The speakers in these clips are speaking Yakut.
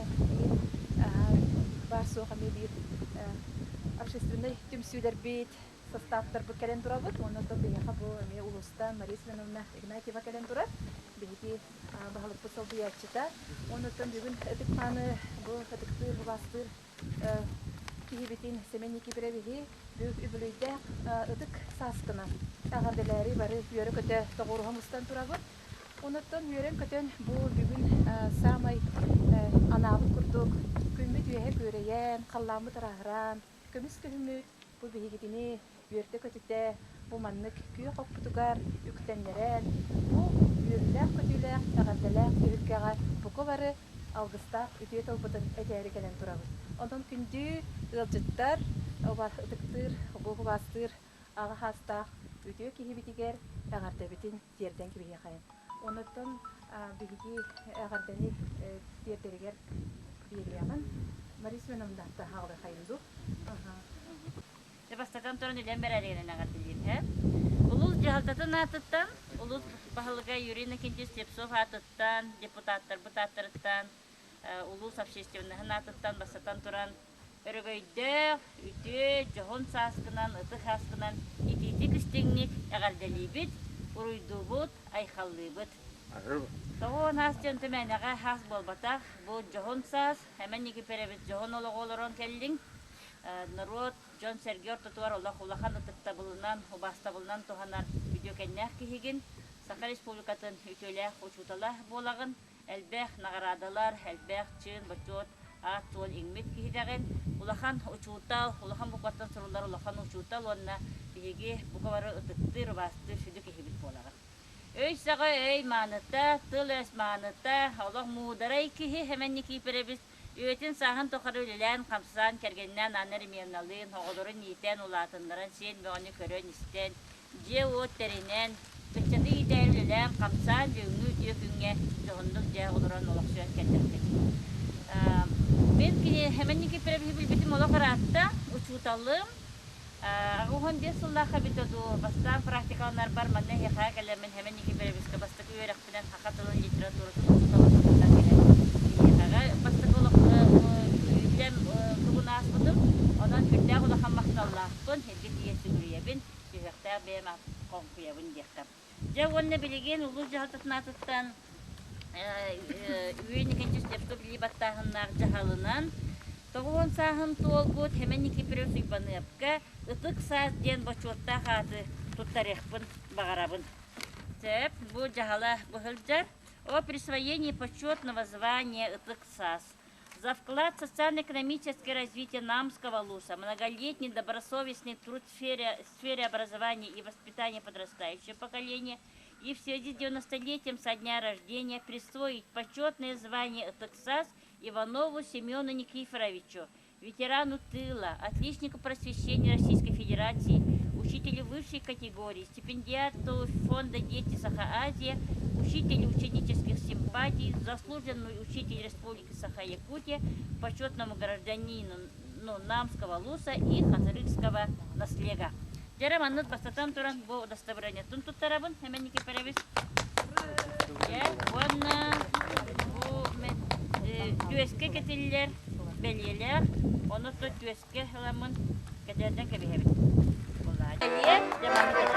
Эмиэ баар-суох эмиэ биир общественнай түмсүүлэрбит, састааптарбыт кэлэн турабыт. Уонна оттон биһиэхэ бу эмиэ улуустан Мария Семеновна Игнатьева кэлэн турар. Биһиги баһылыкпыт солбуйааччыта. Уонна оттон бүгүн ытык мааны бу ытыктыыр, убаастыыр киһибитин Семен Никифоровиһы бүк үбүлүйдээх ытык сааскынан эҕэрдэлээри бары үөрэ-көтө тоҕуоруһа мустан турабыт. Онуттан үөрэн-көтөн бу бүгүн саамай анаабыт курдук күммүт үөһэ күөрэйэн, халлааммыт ырааһыран, көмүс күһүммүт бу биһигитини үөрдэ-көтүтэ бу маннык күөх оппутугар үктэннэрэн, бу үөрүүлээх-көтүүлээх, эҕэрдэлээх түһүлгэҕэ бука бары алгыстаах үтүө тылбытын этээри кэлэн турабыт. Онон күндү ыалдьыттар, ытыктыыр, убаастыыр аҕа саастаах үтүө киһибитигэр эҕэрдэбитин тиэрдэн кэбиһиэхэйин. Онуттан биһиги эҕэрдэни тиэрдэригэр биэриэҕин. Мария Семеновна таһаалыхайын дуу? Дьэ, бастатан туран үлэм бэрээдэгинэн эҕэрдэлиим һэ. Улуус дьаһалтатын аатыттан, улуус баһылыга Юрий Иннокентьевич Слепцов аатыттан, депутаттарбыт ааттарыттан, улуус общественноһын аатыттан бастатан туран өрөгөйдөөх, үтүө, дьоһун сааскынан, ытык сааскынан итиитик истиҥник эҕэрдэлиибит, уруйдуубут, айхаллыыбыт. Тоҕо аас диэн түмээнэҕэ хаас буолбатах, бу дьоһун саас, Эмэн Никифорович дьоһун олоҕу олорон кэллиҥ. Норуот, дьон-сэргэ ортотугар олох улахан ытыктабылынан, убаастабылынан туһанар үтүөкэннээх киһигин, Саха Республикатын үтүөлээх учуутала буолаҕын. Элбэх наҕараадалар, элбэх чыын, бочуот, аат-суол иҥмит киһитэҕин. Улахан учуутал, улахан букваттан суруллар улахан учуутал уонна биһиги бука бары ытыктыыр, убаастыыр сүдү киһибит буолаҕын. Өй-саҕа өй мааныта, тыл-өс мааныта, олох муударай киһи Сэмэн Никиипэрэбис үйэтин-сааһын тухары үлэлээн-хамсаан, кэргэнинээн Анна Ремьевналыын оҕолорун иитэн, улаатыннаран, сиэн бөҕөнү көрөн-истэн, дьиэ-уот тэринэн, ыччаты иитээри үлэлээн-хамсаан, бүгүҥҥү үтүө күҥҥэ дьоһуннук дьэ олорон олохсуйан кэллэхпит. Мин кини Сэмэн Никифоровиһы билбитим олох ыраатта. Учууталым, 85 сыллаах эбитэ дуу, бастаан практикаланарбар манна эһиэхэ кэлэммин Сэмэн Никифоровичка бастакы үөрэхпинэн саха тылын литературатын учуутала быһыытынан кэлэн биһиэхэҕэ бастакы олох үлэм тугун ааспытым. Онон сүрдээх улахан махталлаахпын, сиргэ тиийэ сүгүрүйэбин. Сүһүөхтээх бэйэм хоҥкуйабын диэххэ. Дьэ уонна билигин улуус дьаһалтатын аатыттан Юрий Никитич Слепцов илии баттааһыннаах дьаһалынан 90 сааһын туолбут Сэмэн Никифорович Уйбаныапка Ытык саас диэн бочуоттаах ааты туттарыахпын баҕарабын. Сөп, бу дьаһала бу сылдьар. О присвоении почетного звания Ытык саас За вклад в социально-экономическое развитие Намского ЛУСа, многолетний добросовестный труд в сфере, в сфере образования и воспитания подрастающего поколения и в связи с 90-летием со дня рождения присвоить почетное звание ТКСАС Иванову Семену Никифоровичу, ветерану тыла, отличнику просвещения Российской Федерации, учителю высшей категории, стипендиату фонда «Дети Саха-Азия», учителю ученических симпатий, заслуженный учитель Республики Саха-Якутия, почетному гражданину ну, Намского Луса и Хазарыкского наслега. Дьэрэ маннык бастатан туран бу удостоверениетын туттарабын Эмэн Никифорович. Уонна бу түөскэ кэтиллэр бэлиэлээх, ону то түөскэ ыламмын кэтэрдэн кэбиһэбин. Бэлиэ, дьэ маннык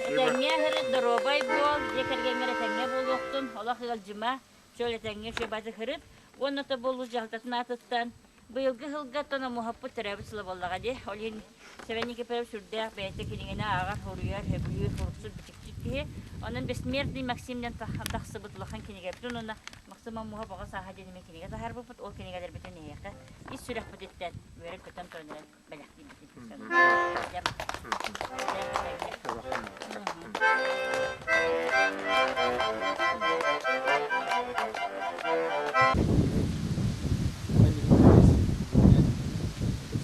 Этэҥҥэ сырыт, доруобай буол, дьиэ кэргэҥҥэр этэҥҥэ буолуохтун, олох ыалдьыма, чөл этэҥҥэ үчүгэй сырыт. Уонна то бу улуус дьаһалтатын аатыттан быйылгы сылга тономуһаппыт төрөөбүт сыла буоллаҕа дии. Ол иһин Сэмэн Никифоров сүрдээх бэйэтэ кинигэни ааҕар, суруйар, сөбүлүүр, суруксут, бичикчит киһи. Онон Бессмертный Максим диэн тахсыбыт улахан кинигэбитин уонна Максим Аммуһа Боҕо сааһа диэн эмиэ кинигэ таһаарбыппыт. Ол кинигэлэрбитин эһиэхэ ис сүрэхпититтэн үөрэн-көтөн туран эрэн бэлэхтиирбитин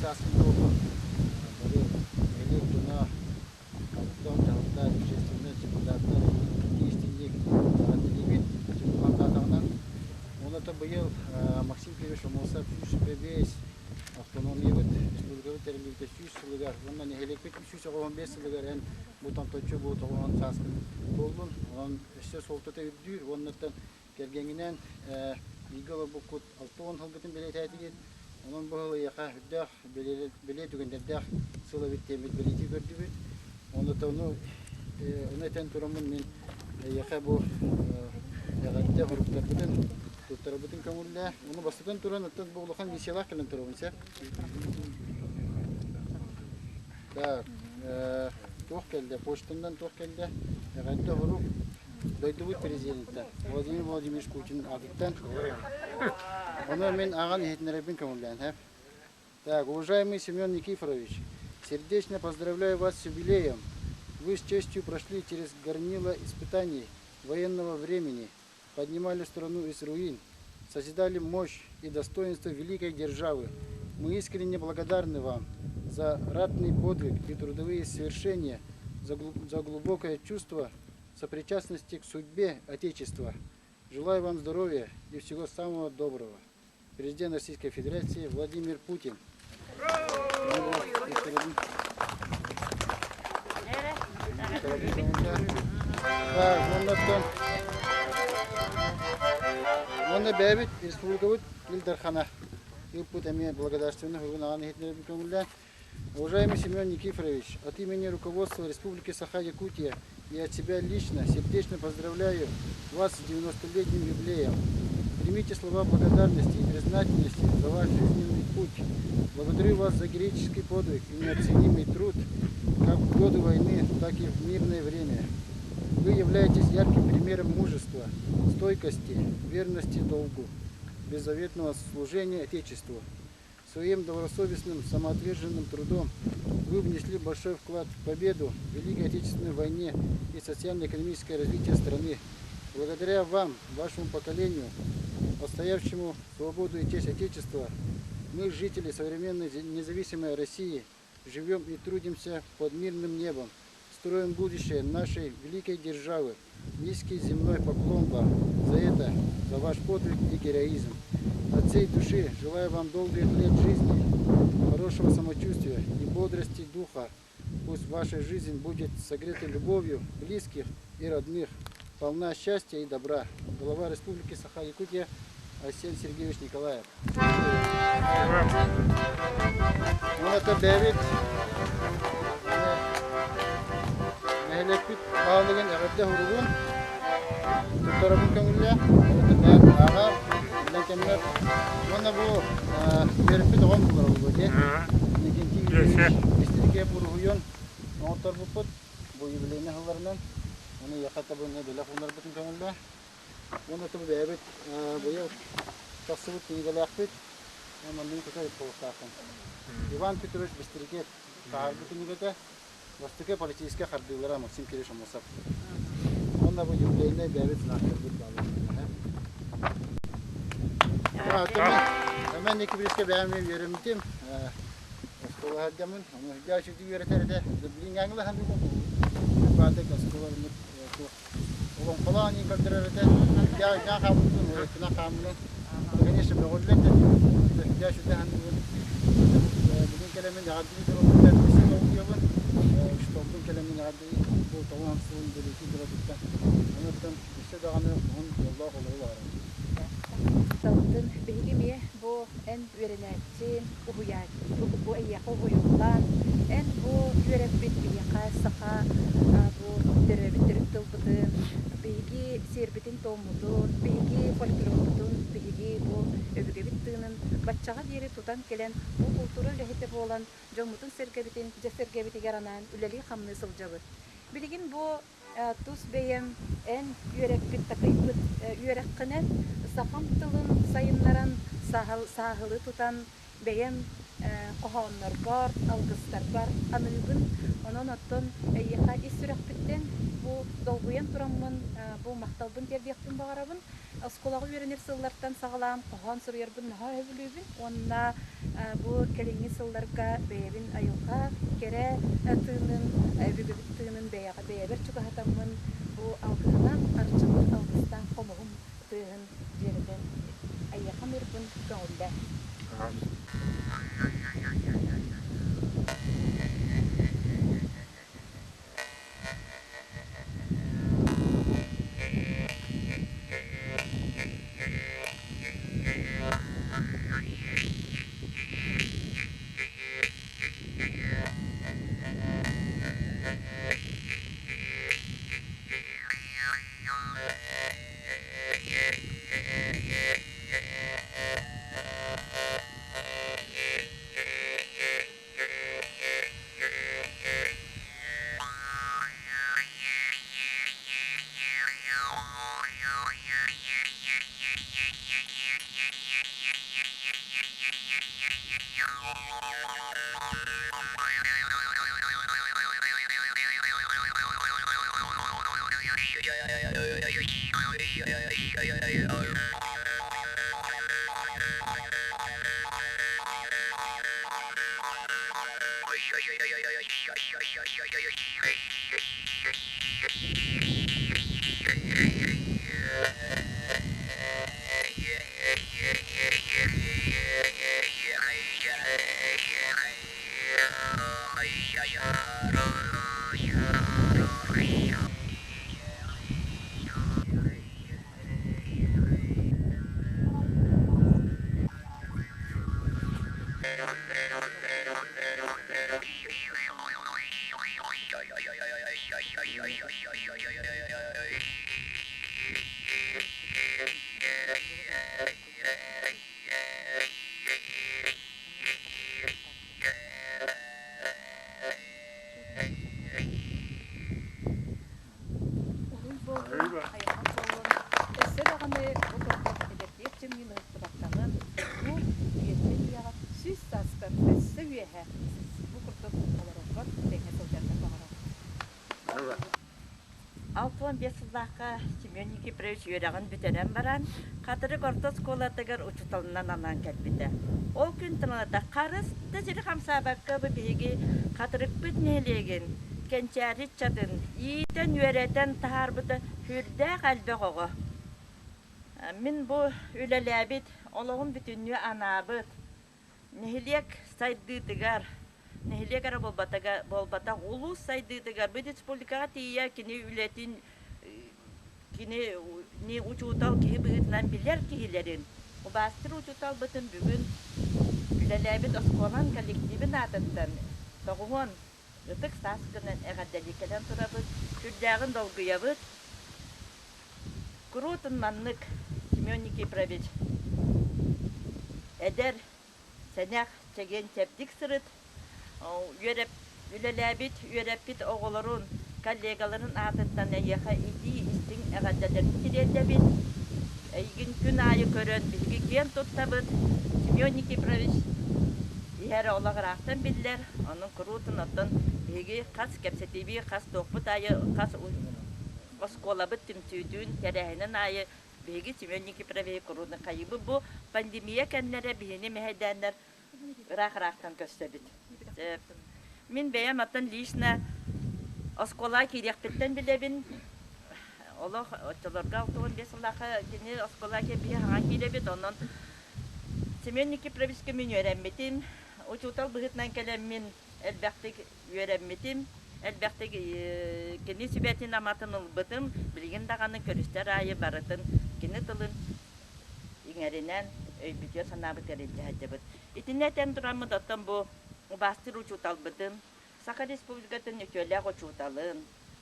Сааскын буолбут бары нэһилиэк дьоно, олохтоох дьаһалта, общественнай депутаттар итии-истиҥник эҕэрдэлиибит. Чугуһардаатаҕынан. Уонна быйыл Максим Кирович Кириллович Аммосов 125 автономиябыт республикабыт тэриллибитэ 100 сылыгар уонна нэһилиэкпит 395 сылыгар эн бу томточчу бу тоҕоһон сааскын туоллун. Онон өссө суолтата үрдүүр уоннаттан кэргэҥҥинэн бииргэ олорбуккут 60 сылгытын бэлиэтээтигит. Онон бу сыл эйиэхэ үрдээх бэлиэ түгэннэрдээх сыл эбит диэммит бэлиэтии көрдүбүт. Ону ону этэн тураммын мин эйиэхэ бу эҕэрдэ хоруктарбытын туттарабытын көҥүллээ. Ону бастатан туран оттон бу улахан миссиялаах кэлэн турабын сеп. Так, туох кэллэ? Почтандан туох кэллэ? Эҕэрдэ хорук дойдубут президента Владимир Владимирович Путин аатыттан. Ону мин ааҕан иһитиннэрэрбин көҥүллээн хэп. Так, уважаемый Семен Никифорович, сердечно поздравляю вас с юбилеем. Вы с честью прошли через горнило испытаний военного времени, поднимали страну из руин, созидали мощь и достоинство великой державы. Мы искренне благодарны вам за ратный подвиг и трудовые свершения, за глубокое чувство сопричастности к судьбе Отечества. Желаю вам здоровья и всего самого доброго. Президент Российской Федерации Владимир Путин. Так, уонна бэйэбит республикабыт Ил Дархана ыыппыт эмиэ благодарственных бүгүн аҕан иһитиннэрбит көҥүллээн. Уважаемый Семен Никифорович, от имени руководства Республики Саха-Якутия и от себя лично сердечно поздравляю вас с 90-летним юбилеем. Примите слова благодарности и признательности за ваш жизненный путь. Благодарю вас за героический подвиг и неоценимый труд как в годы войны, так и в мирное время. Вы являетесь ярким примером мужества, стойкости, верности долгу, беззаветного служения Отечеству. Своим добросовестным, самоотверженным трудом вы внесли большой вклад в победу в Великой Отечественной войне и социально-экономическое развитие страны. Благодаря вам, вашему поколению, отстоявшему свободу и честь Отечества, мы, жители современной независимой России, живем и трудимся под мирным небом, строим будущее нашей великой державы. Низкий земной поклон вам за это, за ваш подвиг и героизм. От всей души желаю вам долгих лет жизни, хорошего самочувствия и бодрости духа. Пусть ваша жизнь будет согрета любовью близких и родных, полна счастья и добра. Глава Республики Саха-Якутия Айсен Сергеевич Николаев. Уонна бэйэбит нэһилиэкпит баһылыгын эҕэрдэ суругун туттарабын көҥүллээх. Бэйэм ааҕар, иллэҥ кэммэр. Уонна бу үөрэппит оҕом булар буолуо дии. Иннокентий Юрьевич Бистрикиэп уруһуйун оҥотторбуппут. Бу юбилейнай сылларынан. Уонна эйиэхэ табыҥҥа бэлэх уунарбытын көҥүллээ. Уонна тобу бэйэбит быйыл тахсыбыт кинигэлээхпит. Манныгы көтөр буолуохтаахпын. Иван Петрович Бестерикев таһаарбыт кинигэтэ Бастакы политическай хардыылара Максим Кириллович Аммосов. Уонна бу юбилейнай бэйэбит знактарбыт бааллар. Мен Никифоровичка бэйэм үөрэммитим. Оскуола сылдьаммын. Ону дьэ үөрэтэр этэ. Билиҥҥээҥҥи ханнык баатык оскуола Олоҥхолоон иин көрдөрөр этэ. Дьаа хааммытын, уһуйаччынан хааммытын. Конечно, мөҕүллэн да дьаа сүрдэ саныыбын. Бүгүн кэлэммин эҕэрдэлии турабыттан өссө долгуйабын. Штолбун кэлэммин эҕэрдэлии бу тоҕун сылын бэлиэтии турабыттан. Онуттан өссө даҕаны уһун дьоллоох олоҕу баҕарабын. Талбытын биһиги эмиэ бу эн үөрэнээччи, уһуйааччы, бу эйиэхэ уһуйуллан, эн бу үөрэппит биһиэхэ саха бу төрөөбүт төрүт тылбытын, биһиги сиэрбитин-туоммутун, биһиги фольклорбутун, биһиги бу өбүгэбит тыынын баччаҕа диэри тутан кэлэн бу култуура үлэһитэ буолан дьоммутун-сэргэбитин дьэ сэргэбитигэр анаан үлэлии-хамныы сылдьабыт. Билигин бу Тус бэйэм эн үөрэппит такайбыт үөрэххинэн сахам тылын сайыннаран, сааһылыы тутан бэйэм хоһооннорбор, алгыстарбар аныыбын. Онон оттон эйиэхэ ис сүрэхпиттэн бу долгуйан тураммын бу махталбын тиэрдиэхпин баҕарабын. Оскуолаҕа үөрэнэр сыллартан саҕалаан хоһоон суруйарбын наһаа сөбүлүүбүн уонна бу кэлиҥҥи сылларга бэйэбин айылҕа кэрэ тыынын, өбүгэбит тыынын бэйэҕэ бэйэбэр чугаһатаммын бу алгыһынан арчылыыр алгыстаах хомуһум тыаһын дьиэрэтэн Эйиэхэ мирбын көҥүллээ. Уруй буоллун, айылҕа буоллун, өссө даҕаны бу курдук эдэрдии эрчимҥин ыһыктыбаккаҕын, бу үйэттэн үйэҕэ 100 саастан өссө үөһэ бу курдук олороргор тэҥҥэ сылдьаргар баҕарабын. 65 сыллаахха Семен Никифорович үөрэҕин бүтэрэн баран, Хатырык орто оскуолатыгар учууталынан анаан кэлбитэ. Ол күн тымныта харыс да сири хамсаабакка бу биһиги Хатырыкпыт нэһилиэгин кэнчээри ыччатын иитэн-үөрэтэн таһаарбыта сүрдээх элбэх оҕо. Мин бу үлэлээбит, олоҕум бүтүннүү анаабыт нэһилиэк сайдыытыгар, нэһилиэк эрэ буолбатах, улуус сайдыытыгар, бу республикаҕа тиийэ кини үлэтин кини учуутал киһи быһыытынан билэр киһилэрин, убаастыыр учууталбытын бүгүн үлэлээбит оскуолан коллективин аатыттан тоҕуһуон ытык саас гынан эҕэрдэлии кэлэн турабыт, сүрдээҕин долгуйабыт. Куруутун маннык Семен Никифорович эдэр, сэнэх, чэгиэн-чэбдик сырыт, үлэлээбит, үөрэппит оҕолорун, коллегаларын аатыттан эйиэхэ итии-истиҥ эҕэрдэлэрин тириэрдэбит. Эйигин күн аайы көрөн биһиги киэн туттабыт. Семен Никифорович иһэр олох ыраахтан биллэр, онон куруутун оттон биһиги хас кэпсэтиибит, хас туохпут аайы, хас оскуолабыт түмсүүтүн тэрээһинин аайы биһиги Семен Никифоровиһы куруутун хайыыбыт. Бу пандемия кэннэрэ биһини мэһэйдээннэр ыраах-ыраахтан көрсөбүт. Мин бэйэм оттон лично оскуолаҕа киириэхпиттэн билэбин. Олох оччолорго 65 сыллаахха кини оскуолаҕа киирбиһи хаҥа киирэбит. Онон Семен Никифоровичка мин үөрэммитим. Учуутал быһыытынан кэлэммин элбэхтик үөрэммитим. Элбэхтик кини сүбэтин-аматын ылбытым. Билигин даҕаны көрүстэр аайы барытын кини тылын иҥэринэн өйбүтүгэр-санаабытыгар илдьэ сылдьабыт. Итиннэ этэн тураммыт оттон бу убаастыыр учууталбытын, Саха Республикатын үтүөлээх учууталын,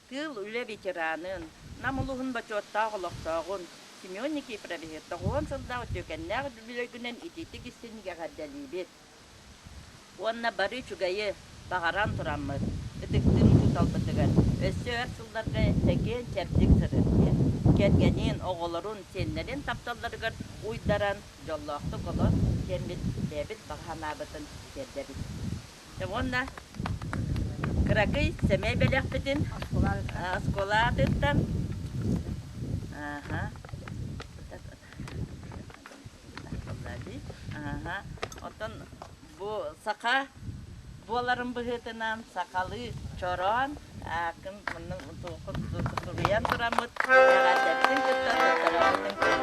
тыыл үлэ ветеранын, Нам улууһун бочуоттаах олохтооҕун Семен Никифоровиһы 90 сыллаах үтүөкэннээх үбүлүөйгүнэн итиитик истиҥник эҕэрдэлиибит уонна бары үчүгэйи баҕаран тураммыт, ытыктыыр учууталбытыгар өссө өр сылларга чэгиэн-чэбдик сырыт диэн, кэргэнин, оҕолорун, сиэннэрин тапталларыгар уйдаран дьоллоохтук олор диэммит бэйэбит баҕа санаабытын тиэрдэбит. Уонна кыракый сэмэй бэлэхпитин оскуола аатыттан Оттон бу саха буоларын быһыытынан сахалыы чороон. Ааккын муннуҥ суруйан тураммыт эҕэрдэбитин кытта туттарарбытын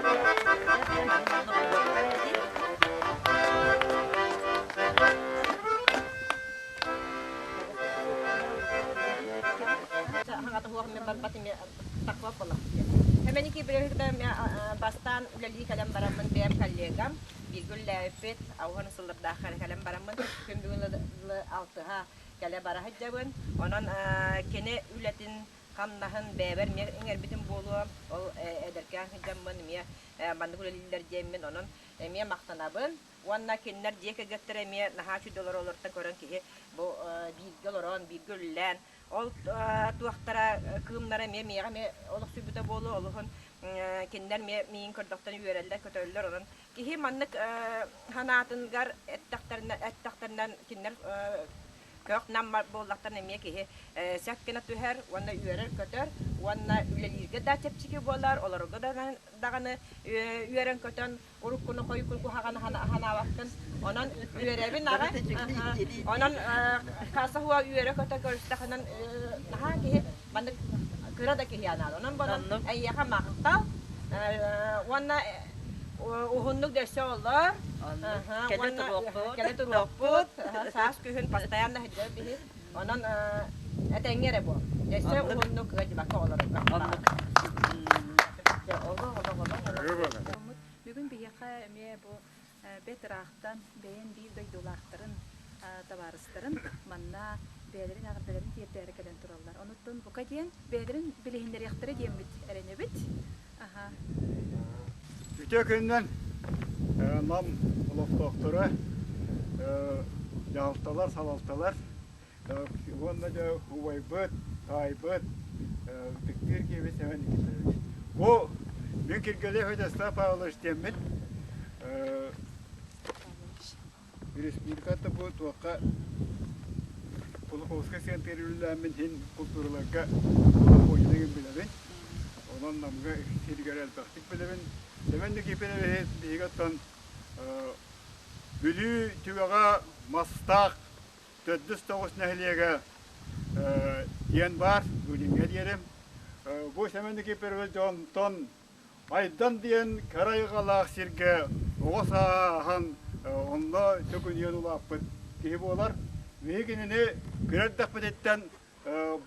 Эмэники бастаан үлэлии кэлэн бараммын бэйэм коллегам бииргэ үлэлээбиппит ауһан сыллардаах кэлэн бараммын күн бүгүн алтыһа кэлэ бара сылдьабын. Онон кини үлэтин хамнаһын бэйэбэр эмиэ иҥэрбитим буолуо. Ол эдэркээн сылдьаммын эмиэ маннык үлэлииллэр диэммин онон эмиэ махтанабын. Уонна кинилэр дьиэ кэргэттэрэ эмиэ наһаа үчүгэй олороллоруттан көрөн киһи бу бииргэ олорон, бииргэ үлэлээн, ол туохтара кыымнара эмиэ миэхэ эмиэ олохсуйбута буолуо. Олуһун кинилэр эмиэ миигин көрдөхтөрүнэ үөрэллэр, көтөллөр. Онон киһи маннык санаатыгар эттэхтэринэ эттэхтэринэн кинилэр көх-нам буоллахтарына эмиэ киһи сөп гына түһэр уонна үөрэр-көтөр уонна үлэлииргэ да чэпчэки буолар, олорорго даҕаны үөрэн-көтөн уруккуну хойуккун куһаҕаны санаабаккын. Онон үөрэбин аҕай. Онон хаса хуа үөрэ-көтө көрүстэхинэн наһаа киһи маннык кыра да киһи анаан. Онон бонон эйиэхэ махтал уонна уһуннук дөссө олор. Кэлэ туруохпут. Кэлэ туруохпут. Саас күһүн постоянно сылдьар биһи. Онон этэҥҥэ эрэ буол. Өссө уһуннук ыалдьыбакка олорорго. Оннук. Олох, олох, олох, олох. Бүгүн биһиэхэ эмиэ бу бэт ыраахтан бэйэн биир дойдулаахтарын, табаарыстарын манна бэйэлэрин эҕэрдэлэрин тиэрдээри кэлэн тураллар. Онуттан бука диэн бэйэлэрин билиһиннэриэхтэрэ диэммит эрэнэбит. Аха. Үтүө күнүнэн Нам олохтоохторо, дьаһалталар, салалталар уонна дьэ убайбыт, таайбыт, ытыктыыр киһибит Сэмэн Никитович. Бу мин Киргэлиев Вячеслав Павлович диэммин республиката бу туохха Кулаковскай сыантыгар үлэлээммин иһин култуураларга Кулаковскайын билэбин. Онон Намга сиригэр элбэхтик билэбин. Сэмэн Никифорович биһиги оттон Бүлүү түгэҕэ мастаах төрдүс тоҕус нэһилиэгэ диэн баар, Бүлүүгэ диэрим. Бу Сэмэн Никифорович дьонтон Айдан диэн кэрэ айылҕалаах сиргэ оҕо сааһан онно төкүнүйэн улааппыт киһи буолар. Биһи кинини кыра эрдэхпититтэн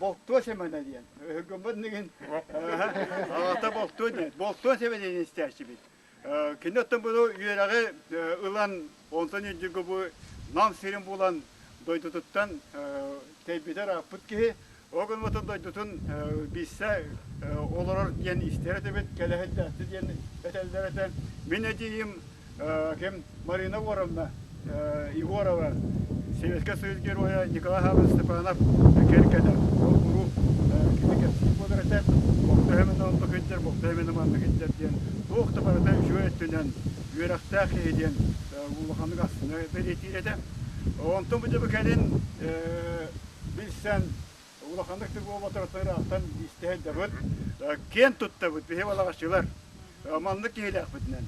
Болтуо Сэмэнэ диэн. Өһүргэммэт инигин аҕата Болтуо диэн. Болтуо Сэмэнэ диэн истээччибит. Кини оттон бу үөрэҕи ылан, онтон үрдүгү бу Нам сирин булан дойдутуттан тэйбитэ ырааппыт киһи. Ол гынан дойдутун билсэ олорор диэн истэр этибит, кэлэ сылдьааччы диэн этэллэр этэ. Мин эдьиийим ким Марина Егоровна Егорова, Советскай Союз Геройа Николай Павлович Степанов кэргэнэ. Ол куруук кини кэпсиир буолар этэ. Бохто онто кыдьар, бохто эмиэ манна кыдьар диэн туох да барыта үчүгэй өттүнэн үөрэхтээх киһи диэн улаханнык астына бэлиэтиир этэ. Онтон бу дьэ кэлин билсэн улаханнык да буолбатар ыраахтан истэ сылдьабыт. Киэн туттабыт биһи балаҕаччылар маннык киһилээхпитинэн.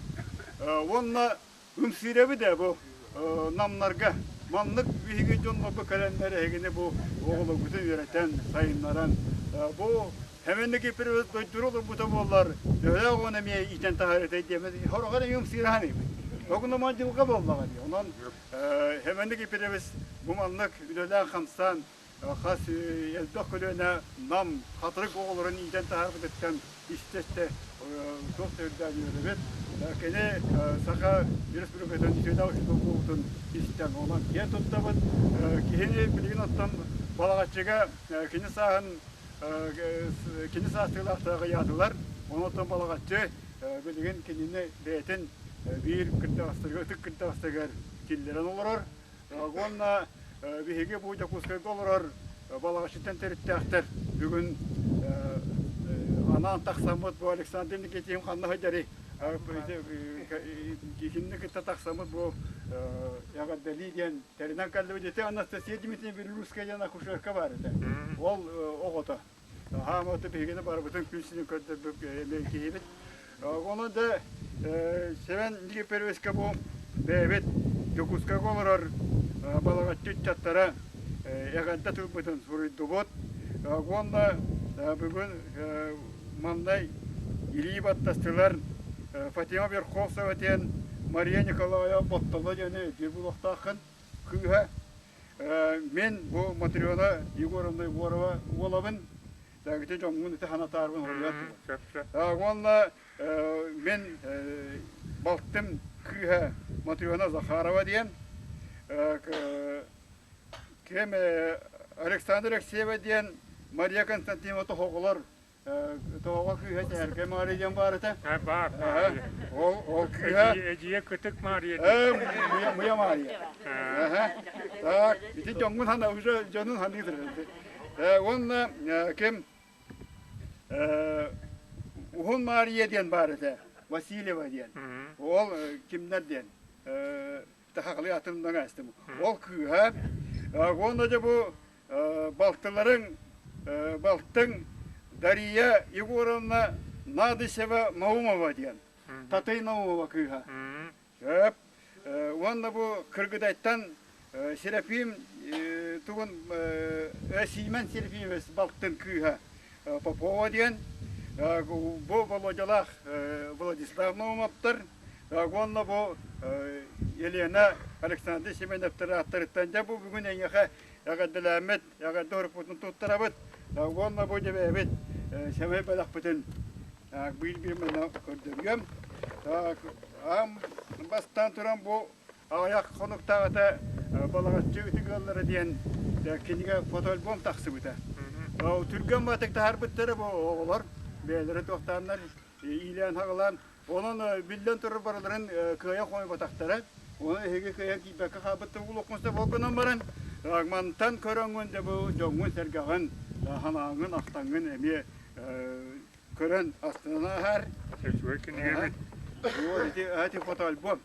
Уонна ымсыырабыт ээ бу намнарга. Маннык биһиги дьоннорго кэлэннэр эһигини бу оҕолоргутун үөрэтэн, сайыннаран бу Хэмэнник иппирибит дойдуру олорбута буоллар, төһөлөөх оҕону эмиэ иитэн таһаарытай диэммит сороҕор эмиэ ымсыырахан эбит. Огунаман дьылҕа буоллаҕа дии. Онон Хэмэнник иппирибис бу маннык үлэлээн-хамсаан хас элбэх көлүөнэ Нам, Хатырык оҕолорун иитэн таһаарбытыттан истэ-истэ туох да үрдээн үөрэбит. Кини Саха Республикатын үтүөлээх учуутал буолбутун истэн, онон киэн туттабыт. Киһини билигин оттон Балаҕаччыга кини сааһын кини саастыылаахтара ыйаатылар. Онон Балаҕаччы билигин кинини бэйэтин биир кырдьаҕастарга, ытык кырдьаҕастарыгар киллэрэн олорор. Уонна биһиги бу Дьокуускайга олорор Балаҕаччыттан төрүттээхтэр бүгүн анаан тахсаммыт бу Александр Никитин ханна сылдьарый? Киһини кытта тахсаммыт бу эҕэрдэлии диэн тэринэн кэллибит. Ити Анастасия Дмитриевна Белорусская диэн акушерка баар этэ. Ол оҕото. Хааматы биһигини барыбытын күн сирин көрдөрбүт киһибит. Онон да Сэмэн Никифоровичка бу бэйэбит Дьокуускайга олорор балаҕаччы ыччаттара эҕэрдэ тылбытын суруйдубут. Уонна бүгүн маннай илии баттастылар Фатима Верховцева диэн Мария Николаева Боттоло диэни өйдүүр буолуохтааххын кыыһа. Мин бу Матрена Егоровна Егорова уолабын. Ити дьоҥҥун ити ханатаарбын хоруйан Уонна мин балтым кыыһа Матрена Захарова диэн ким Александр Алексеева диэн Мария Константинова тоһоҕолор тоһоҕо кыыһа Тэһэргэ Маарыйа диэн баар этэ. Баар. Ол ол кыыһа Эдьиийэ Кытык Маарыйа. Муя Маарыйа. Так, ити дьоҥҥун хана уже дьонун ханыытыр. Уонна ким Уһун Маарыйа диэн баар этэ. Васильева диэн. Ол кимнэр диэн. Тахалыы атыннан астым. Ол кыыһа уонна дьэ бу балтыларыҥ балтыҥ Дария Егоровна Надысева Наумова диэн. Татый Наумова кыыһа. Сөп. Уонна бу Кыргыдайтан Серафим тугун Сиимэн Серафимович балтын кыыһа Попова диэн бу Володялаах Владислав Наумовтар уонна бу Елена Александр Семеновтар ааттарыттан дьэ бу бүгүн эйиэхэ эҕэрдэлээммит, эҕэрдэ уруккутун туттарабыт уонна бу дьэбэбит сэмэй бэлэхпитин биир-биир манна көрдөрүөм. Аам бастаан туран бу аҕыйах хонуктааҕыта Балаҕаччы ытык ыаллара диэн кинигэ фотоальбом тахсыбыта. Түргэн баатык таһаарбыттара бу оҕолор бэйэлэрэ туохтааннар иилээн-хаҕылаан онон биллэн турар барыларын кыайа хомуйбатахтара. Оны эһиги кыайан киирбэккэ хаалбыттар улуоххун сөп ол гынан баран мантан көрөҥҥүн дьэ бу дьоҥҥун-сэргэҕин санааҥҥын ахтаҥҥын эмиэ көрөн астынан ааһар. Үчүгэй кинигэбит. Вот ити ати фотоальбом.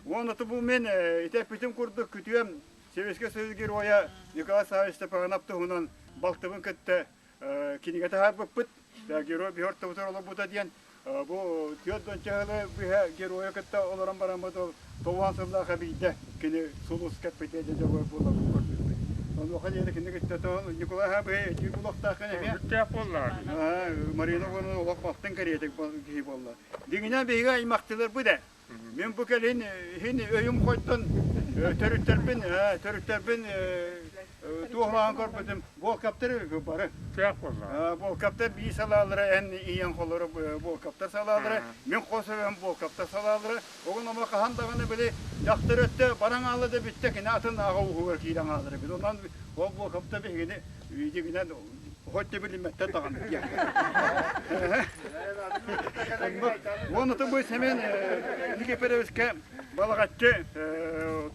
Уонна бу мен ити эппитим курдук күтүөм Советский Союз геройа Николай Савич Степанов туһунан балтыбын кытта кинигэ таһаарбыппыт. Герой биһор тобутар олорбута диэн бу түөрт уонча сылы быһа геройа кытта олорон бараммыт ол тоҕуһан сыллаах эбийдэ кини сулус кэппитэ дьэ буолан көрбүппүт. Онуоха диэри кини кытта Николай Хабыһы өйдүүр булуохтааххын эмиэ. Бүктээх буоллаҕа. Марина Ивановна олох балтын кэриэтик киһи буолла. Дьиҥинэн биһиги аймахтыларбыт ээ. Мин бу кэлин иһин өйүм хойтон төрүттэрбин төрүттэрбин туоһулаан көрбүтүм Волковтар бары. Кээх буолла. Волковтар бии салаалара эн ийэн холоро Волковтар салаалара, мин хос эбэм Волковтар салаалара. Оҕун омо хаһан даҕаны били дьахтар өттө баран аала да бүттэ кини атын аҕа ууһугар киирэн хаалар эбит. Онон ол Волковтар биһигини дьигинэн хоть да билиммэттэр даҕаны диэн. Уонна бу Семен Никифоровичка Балаҕаччы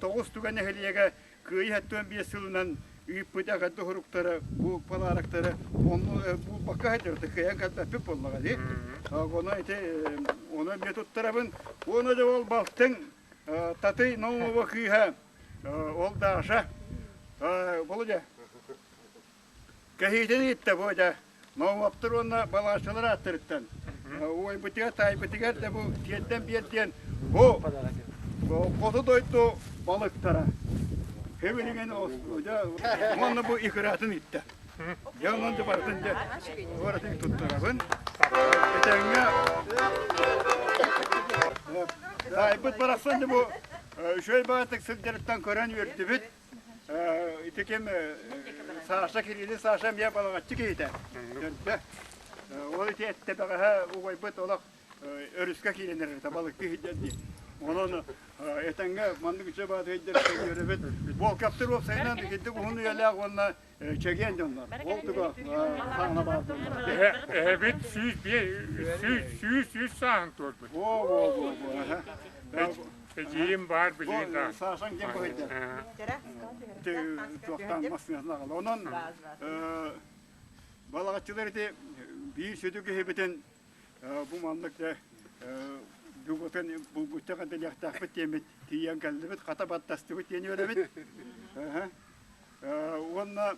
тоҕус түгэн нэһилиэгэ Кыайыы 75 сылынан ыыппыт эҕэрдэ суруктара, бу подароктары онну булбакка сылдьар кыайан кэлбэппит буоллаҕа дии. Ону ити ону эмиэ туттарабын. Уонна да ол балтыҥ Татый Наумова кыыһа ол Даша Володя кэһиитин ыытта бу дьэ Наумовтар уонна Балашалар ааттарыттан уойбутугар таайбытыгар да бу тиэрдэн биэр диэн бу хоту дойду балыктара Хэбилигин уонна бу икратын иттэ. Дьэ онон да барытын дьэ барытын туттарабын. Этэҥҥэ таайбыт барахсан да бу үчүгэй баҕатык сылдьарыттан көрөн үөрдүбүт. Ити ким Саша Кириллин Саша эмиэ балаҕаччы киһитэ. Төрдө. Ол ити эттэбэҕэһэ убайбыт олох өрүскэ киирэн эрэрэ балыкты иһийдэр дии. Онон этэҥҥэ маннык үчүгэй баатыйдар үөрэбит. Волковтар уопсайынан итинник уһун үйэлээх уонна чэгиэн дьоннор. Ол туга саҥа баар буолла. Эһэбит 103 сааһын туорбут. Во, во, во, во. Эдьиийим баар билигин да. Сашаҥ диэн быһыйда. Туохтан массыынатын аҕала. Онон балаҕаччылар ити биир сүдү киһибитин бу маннык да бүгүтэн булгучча кэнтэлиэхтээхпит диэммит тиийэн кэллибит, хата баттастыбыт диэн үөрэбит. Уонна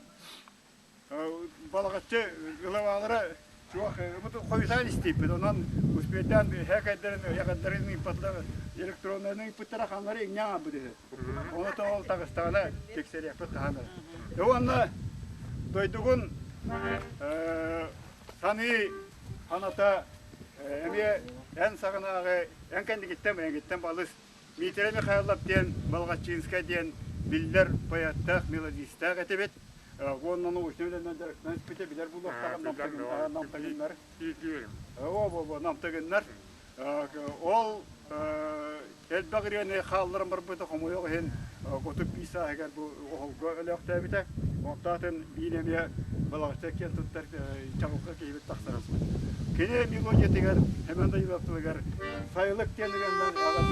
Балаҕаччы главалара суох хойутаан истииппит. Онон успейдаан хэкэйдэрин, ыйаҕайдарын ыыппатылар, электроннарын ыыппыттара ханнары иҥнэ аҥарбыт үһү. Ону ол таҕыстаҕына тиксэриэхпит хаһан эрэ. Уонна дойдугун Саныы ханата эмиэ эн саҕынааҕы эн кэннигиттэн эйигиттэн балыс Дмитрий Михайлов диэн Балҕаччыынскай диэн биллэр поэттаах, мелодистаах этибит. Уонна научнай үлэнэн дьарыктанан испитэ билэр буолуохтааҕын намтагыннар. О, намтагыннар. Ол элбэх ырыаны хаалларан барбыта хомойуох иһин 35 сааһыгар бу оһолго өлөөхтөөбүтэ. Онтоотун биир эмиэ Балаҕаччы киэн туттар чаҕылхай киһибит тахсар. Кини мелодиятыгар Семен Данилов тылыгар сайылык диэн ырыаннан аҕа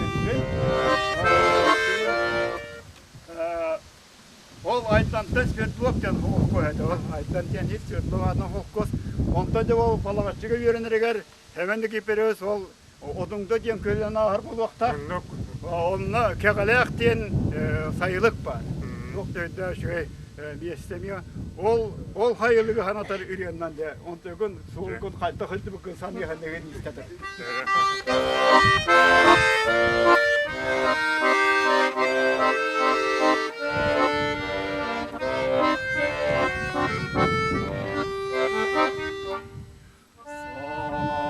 Ол Айтантан Свердлов диэн холкуос этэ. Ол Айтан диэн ис Свердлов аатынан холкуос. Онтон дьэ ол Балаҕаччыга үөрэнэригэр Семен Никифорович ол Одуҥда диэн көлөнөн ааһар буолуохтаах. Онно Кэҕэлээх диэн сайылык баар. Туох да өйдөөх үчүгэй миэстэ эмиэ. Ол ол сайылыгы санатар ырыаннан дьэ онтугун суолгун хайдах сылдьыбыккын саныаханыгын истэтэр.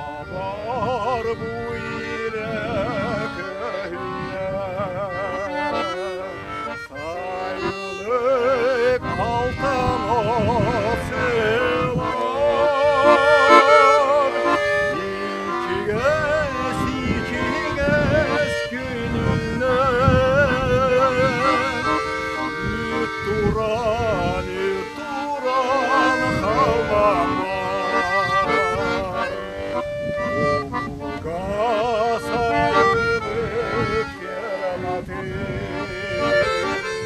Санабар бу илэ көһүннэ, сайылык алтан сылар, ичигэс ичигэс күнүнэн туран туран халлааннар Ууга сайылык ферматын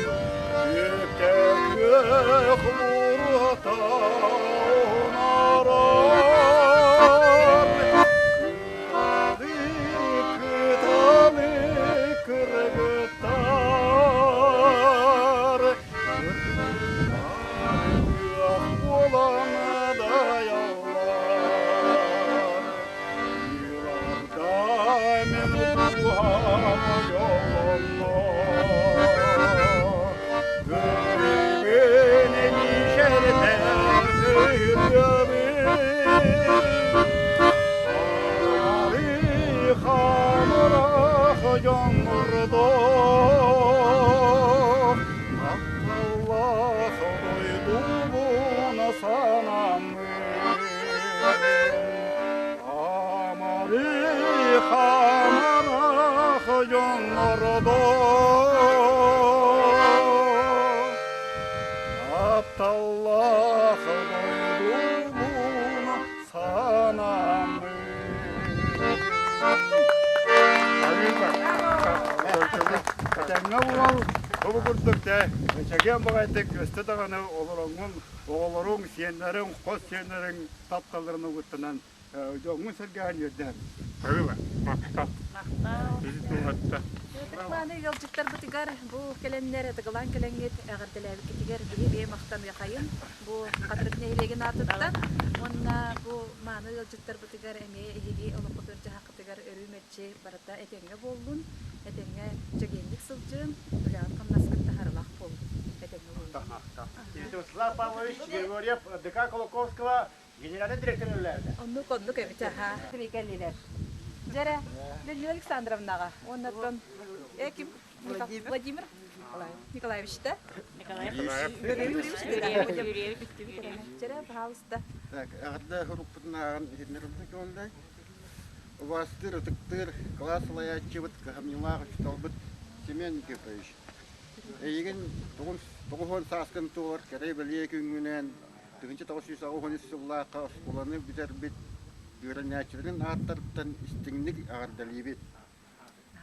Түптэ күөх мурута унарар Кыталы кыталы кыргыттар Буолан дайаллар Yıllarda men duham yolunda Gönlümün şerde Хамрах дьоҥҥордо Тапталлаах дойдубун санаммын Амары хамрах дьоҥҥордо Тапталлаах дойдубун санаммын Этэҥҥэ буол, бу курдук дьэ, чэгиэн баҕайытык өстө даҕаны олороҥҥун, оҕолоруҥ, сиэннэриҥ, хос сиэннэриҥ тапталларын угуттанан дьоҥҥун-сэргэҕин үөрдээн. Арыла, махтал. Махтал. Киһи туһатта. Ытык-мааны ыалдьыттарбытыгар бу кэлэннэр ытыгылаан кэлэҥҥит эҕэрдэлээбиккитигэр биһи бэйэ махтаныахайын бу Хатырык нэһилиэгин аатыттан уонна бу мааны ыалдьыттарбытыгар эмиэ эһиги олоххутугар-дьаһаххытыгар өрүү мэлдьи барыта этэҥҥэ буоллун, этэҥҥэ чэгиэнник сылдьын, үлэҕит-хамнаскыт таһаарыылаах буоллун, этэҥҥэ буоллун. Вячеслав Павлович Григорьев ДК Кулаковского генеральный директор үлэлээбитэ. Оннук оннук эбит аха. Кэллилэр. Дьэрэ, Людмила Александровнаҕа уоннаттан ким Владимир Владимир Николаевич да? Николаев. Дьэрэ, пожалуйста. Так, эҕэрдэ урукпутун ааҕан иһитиннэрбитин көҥүллээй. Убаастыыр, ытыктыыр кылаас салайааччыбыт, кыһамньылаах учууталбыт Семен Никифорович. Эйигин 90 сааскын туолар кэрэ-бэлиэ күҥҥүнэн 1983 сыллаахха оскуоланы бүтэрбит үөрэнээччилэрин ааттарыттан истиҥник эҕэрдэлиибит.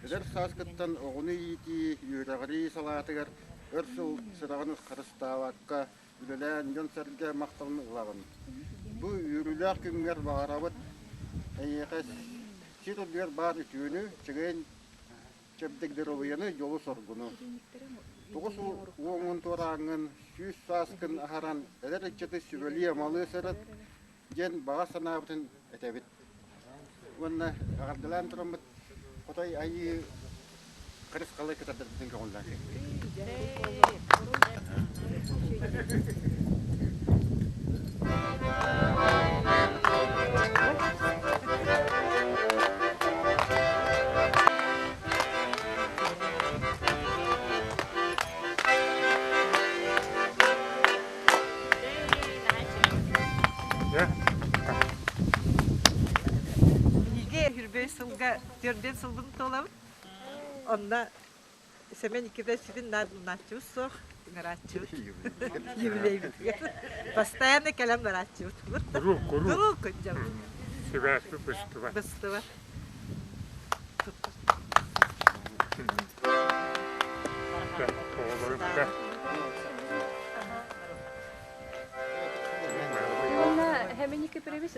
Эдэр сааскыттан оҕону иитии, үөрэҕирии салаатыгар өр сыл сыраҕын харыстаабакка үлэлээн дьон-сэргэ махталын ылаҕын. Бу үөрүүлээх күҥҥэр баҕарабыт эйиэхэ сир үрдүгэр баар үтүөнү, чэгиэн чэбдик доруобуйаны, дьолу-соргуну. 90 туорааҥҥын, 100 сааскын аһаран эдэр ыччаты сүбэлии-амалыы сырыт диэн баҕа санаабытын этэбит. Уонна эҕэрдэлээн тураммыт Хотой Айыы харысхалы кытардырбытын көҕүллээн. Төрдүөн сылбын туолабыт. Онно Сэмэн Никитовичтын наадалааччыбыт суох, ыҥырааччыбыт. Юбилейбитигэр. Постоянно кэлэн барааччыбыт. Куруук, куруук. Куруук кырдьабыт. Сибээспит быстыбат. Быстыбат. Оҕолорго. Уонна Хэмини Кипревич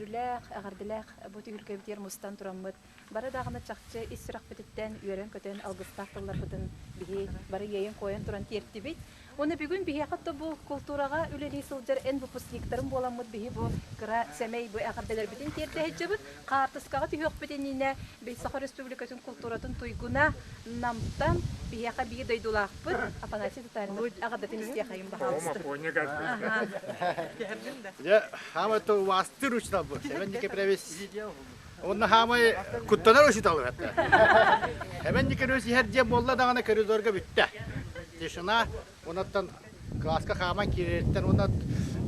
Үлээх, эҕэрдэлээх бу түһүлгэбитигэр мустан тураммыт Бары даҕаны чахчы ис сүрэхпититтэн үөрэн-көтөн алгыстаах тылларбытын биһи бары иэйэн-куойан туран тиэртибит. Уонна бүгүн биһиэхэ то бу култуураҕа үлэлии сылдьар эн выпускниктарым буоламмыт биһи бу кыра сэмэй бу эҕэрдэлэрбитин тиэрдэ сылдьабыт. Хаартыскаҕа түһүөхпүт иннинэ би Саха Республикатын култууратын туйгуна Намтан биһиэхэ биир дойдулаахпыт Афанасий Татаринов эҕэрдэтин истиэхэйин баһаалыста. Дьэ, хаамай то убаастыыр учууталбыт. Сэмэн Никифорович Онно хаамай куттанар учуутал эбэтэ. Эбэн Николаевич иһэр диэн буолла даҕаны коридорга бүттэ. Тишина, онуттан кылааска хааман киирэриттэн уонна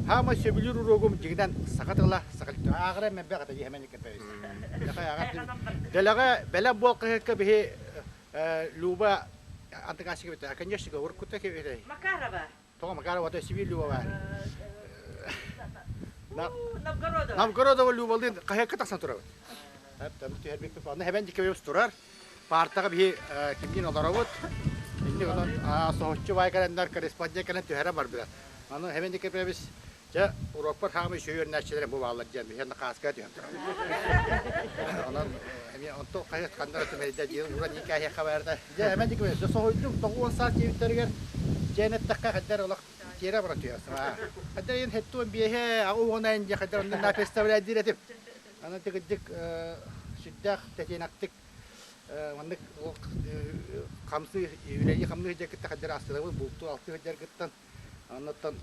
хаамай сөбүлүүр уруогум дьиҥинэн саха тыла, саха ааҕара мэлбэх этэ Эбэн Николаевич. Дэлэҕэ бэлэм буол хаһыакка биһи Люба Антыкасика битэ, конечно, уруккута кэбитэй. Макарова. Тоҕо Макарова то Сибиир Люба баар. Новгородова. Новгородова Любалыын хаһыакка тахсан турабыт. Түһэрбиппит. Онно Хэбэн Дикобевич турар. Паартаҕа биһи кимниин олоробут. Инник онон соһуччу баай кэлэннэр корреспондент кэлэн түһэрэ барбыта. Аны Хэбэн Дикобевич дьэ уруокпар хаамый үчүгэй үөрэнээччилэрим бу бааллар диэн биһи накааска түһэн турабыт. Онон эмиэ онто хаһыат ханна эрэ түмэйдэ диэн уран иикээһиэххэ баарда. Дьэ, эмэн дикибэ, соһуйдум, 90 саас диэбиттэригэр дьиэн эттэххэ хайдар олох тиэрэ бара түһэсим аа. Хайдар ин хеттуон биэһэ, аҕа уонайын дьэ хайдар онно на представляй диир этим. Аны тигиддик сүрдээх тэтиэнэхтик маннык хамсыы үлэлии хамныы сылдьар кытта хайдар астынабын, бултуу алтыы сылдьар кыттан Оннуттан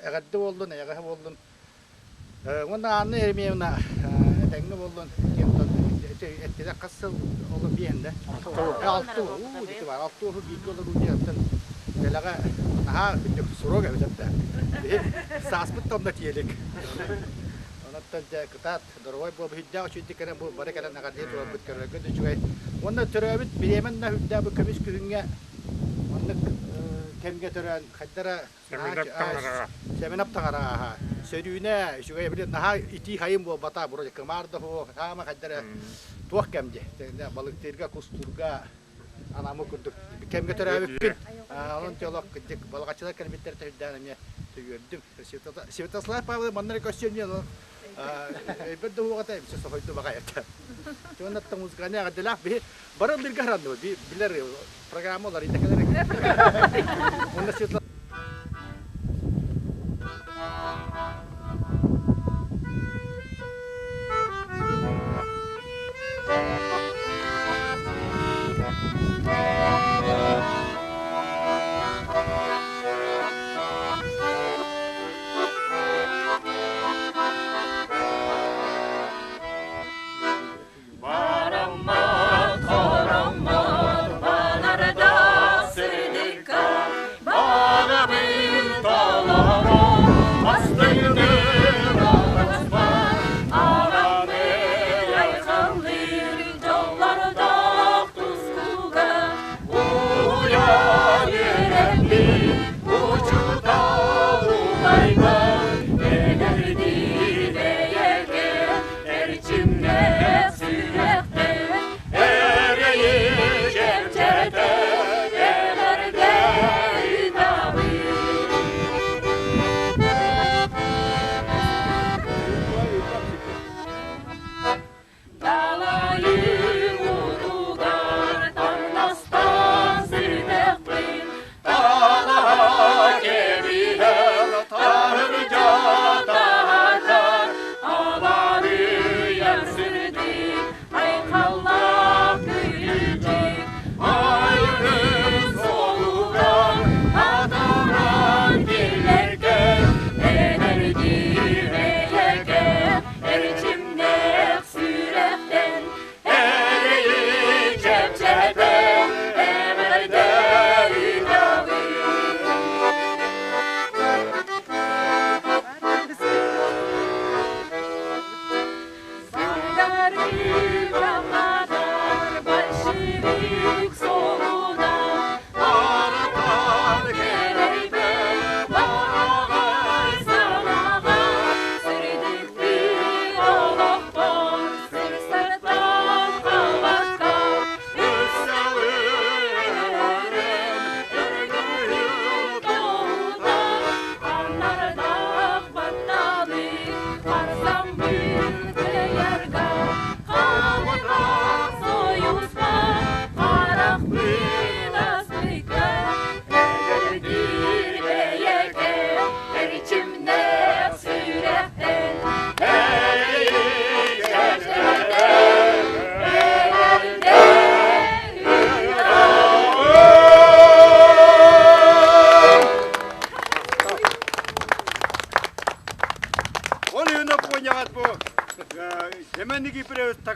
эҕэрдэ буоллун, эйэҕэһэ буоллун. Уонна Анна Еремеевна этэҥҥэ буоллун диэн эттилэр хас сыл оло биэһэн да? Алты уу дити бар. Алты уу бииргэ олоруу диэттэн дэлэҕэ наһаа күндүк сурук эбит этэ. Сааспыт да онно тиэлик. Онон дьэ кытаат доровой буол бүһүйдээх үчүйдик кэлэн бу бары кэлэн эҕэрдии турарбыт көрөргө да үчүгэй. Уонна төрөөбүт бириэмэн да үрдээх бу көмүс күһүҥҥэ Маннык кэмгэ төрөөн хайдара Сэмэнэп таҥараҕа сөрүүнэ үчүгэй били наһаа итии хайын буолбата вроде кымаар да суох хаама хайдара туох кэм дии балыктыырга кустуурга анамы курдук кэмгэ төрөөбүппүн онон олох кырдьык балаҕаччылар кэлбиттэр төрүттээн эмиэ үөрдүм Святослав Павлович манна эрэ көрсүөм диэн өйбөр да уоҕата эмсэ соһуйду баҕайыта Уонна музыкальнай эҕэрдэлээх биһи бары ыллыырга харанныбыт билэр программа уларыйда кэлэр уонна Светлана Бараммат, хороммот, баларда сырдыкка.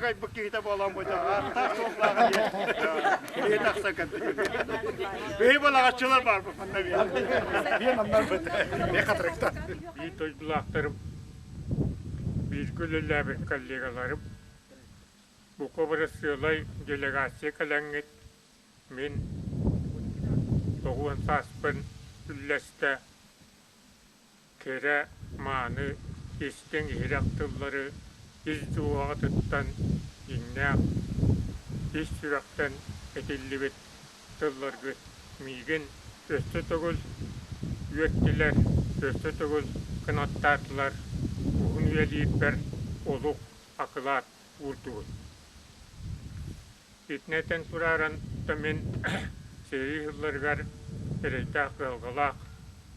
Такайбыт киһитэ буолан бу ааттаах суоллаах киһи тахсан кэлбит. Биһи балаҕаччылар баар бу манна биир манна бит хатырыкта. Биир дойдулаахтарым, бииргэ үлэлээбит коллегаларым, бука бары сыалай делегация кэлэҥҥит мин 90 сааспын үллэстэ кэрэ, мааны, истиҥ иһирэх тыллары ис дууһаҕытыттан дьиҥнээх, ис сүрэхтэн этиллибит тылларгыт миигин өссө төгүл үөртүлэр, өссө төгүл кынаттаатылар, уһун үйэлиирбэр олук акылаат уурдугут. Итини этэн турааран да мин сэрии сылларыгар эрэйдээх кыһалҕалаах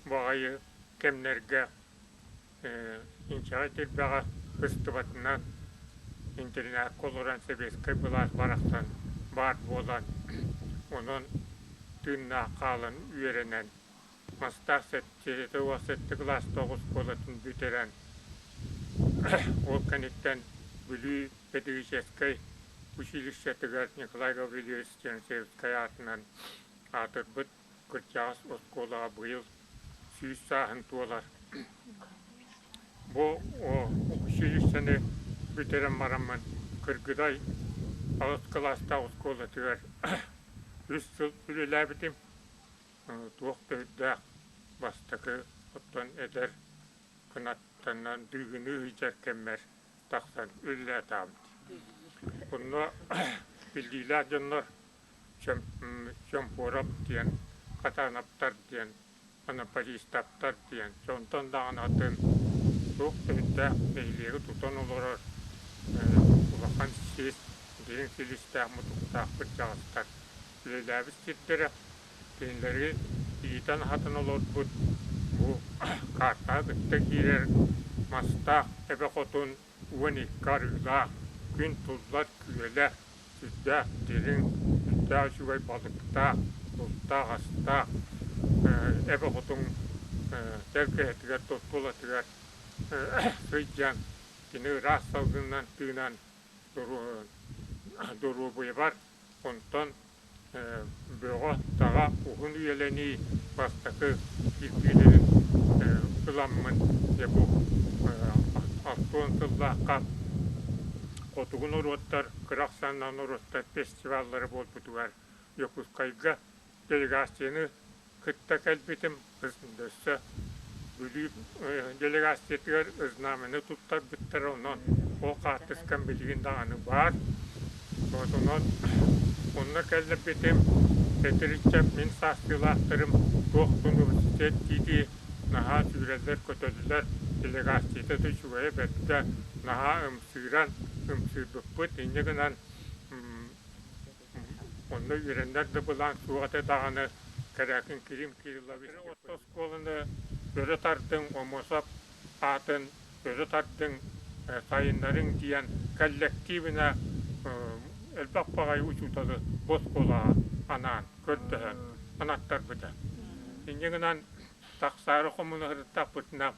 баҕайы кэмнэргэ инчэҕэй тирбэҕэ быстыбатынан интэринээккэ олорон сэбиэскэй былаас барахсан баар буолан, онон тыыннаах хаалан үөрэнэн, мастаах 77 кылаастаах оскуолатын бүтэрэн, ол кэнниттэн Бүлүү педагогическай училищетыгар Николай Гаврильевич Чернышевскай аатынан аатырбыт кырдьаҕас оскуолаҕа быйыл 100 сааһын туолар. Бу училищены бүтэрэн бараммын Кыргыдай алыс кылаастаах оскуолатыгар үс сыл үлэлээбитим. Туох да үрдээх бастакы оттон эдэр кынаттанан дыыгыныы сылдьар кэммэр тахсан үлэлээтэҕим. Онно биллиилээх дьоннор Чомпуорап диэн, Хатаанаптар диэн, Анапариставтар диэн, онтон даҕаны атын туох да үрдээх нэһилиэги тутан олорор улахан сис, дириҥ силистээх мутуктаах кырдьаҕастар үлэлээбит сирдэрэ. Кинилэри иитэн-аһатан олорбут бу картаҕа кытта киирэр мастаах эбэ хотун 12 арыылаах, күн туллар күөлэ, сүрдээх дириҥ, сүрдээх үчүгэй балыктаах, бултаах-астаах эбэ хотун тэлгэһэтигэр, тускулатыгар сылдьан, кини ыраас салгынынан тыынан доруобуйабар онтон бөҕө-таҕа уһун үйэлэнии бастакы кирбиилэрин ыламмын дьэ бу 60 сыллаахха хотугу норуоттар кыра ахсааннаах норуоттар фестиваллара буолбутугар Дьокуускайга делегацияны кытта кэлбитим. Өссө Бүлүү делегациятыгар знамяны туттарбыттара, онон ол хаартыскам билигин даҕаны баар. Онон онно кэллэрбитим, этириччэ мин саастыылаахтарым туох университет дии-дии наһаа сүүрэллэр-көтөллөр, делегацията да үчүгэйэ бэрдэ, наһаа ымсыыран ымсыырбыппыт. Инньэ гынан Онно үөрэннэр да былаан суох этэ даҕаны, Кэрээкин Кирим Кириллович орто оскуоланы өрө тардыҥ, Омосов аатын өрө тардыҥ, сайыннарыҥ диэн коллективина элбэх баҕайы учууталы бу оскуолаҕа анаан көрдөһөн анаттарбыта. Инньэ гынан тахсаары хомунаһырыттахпытына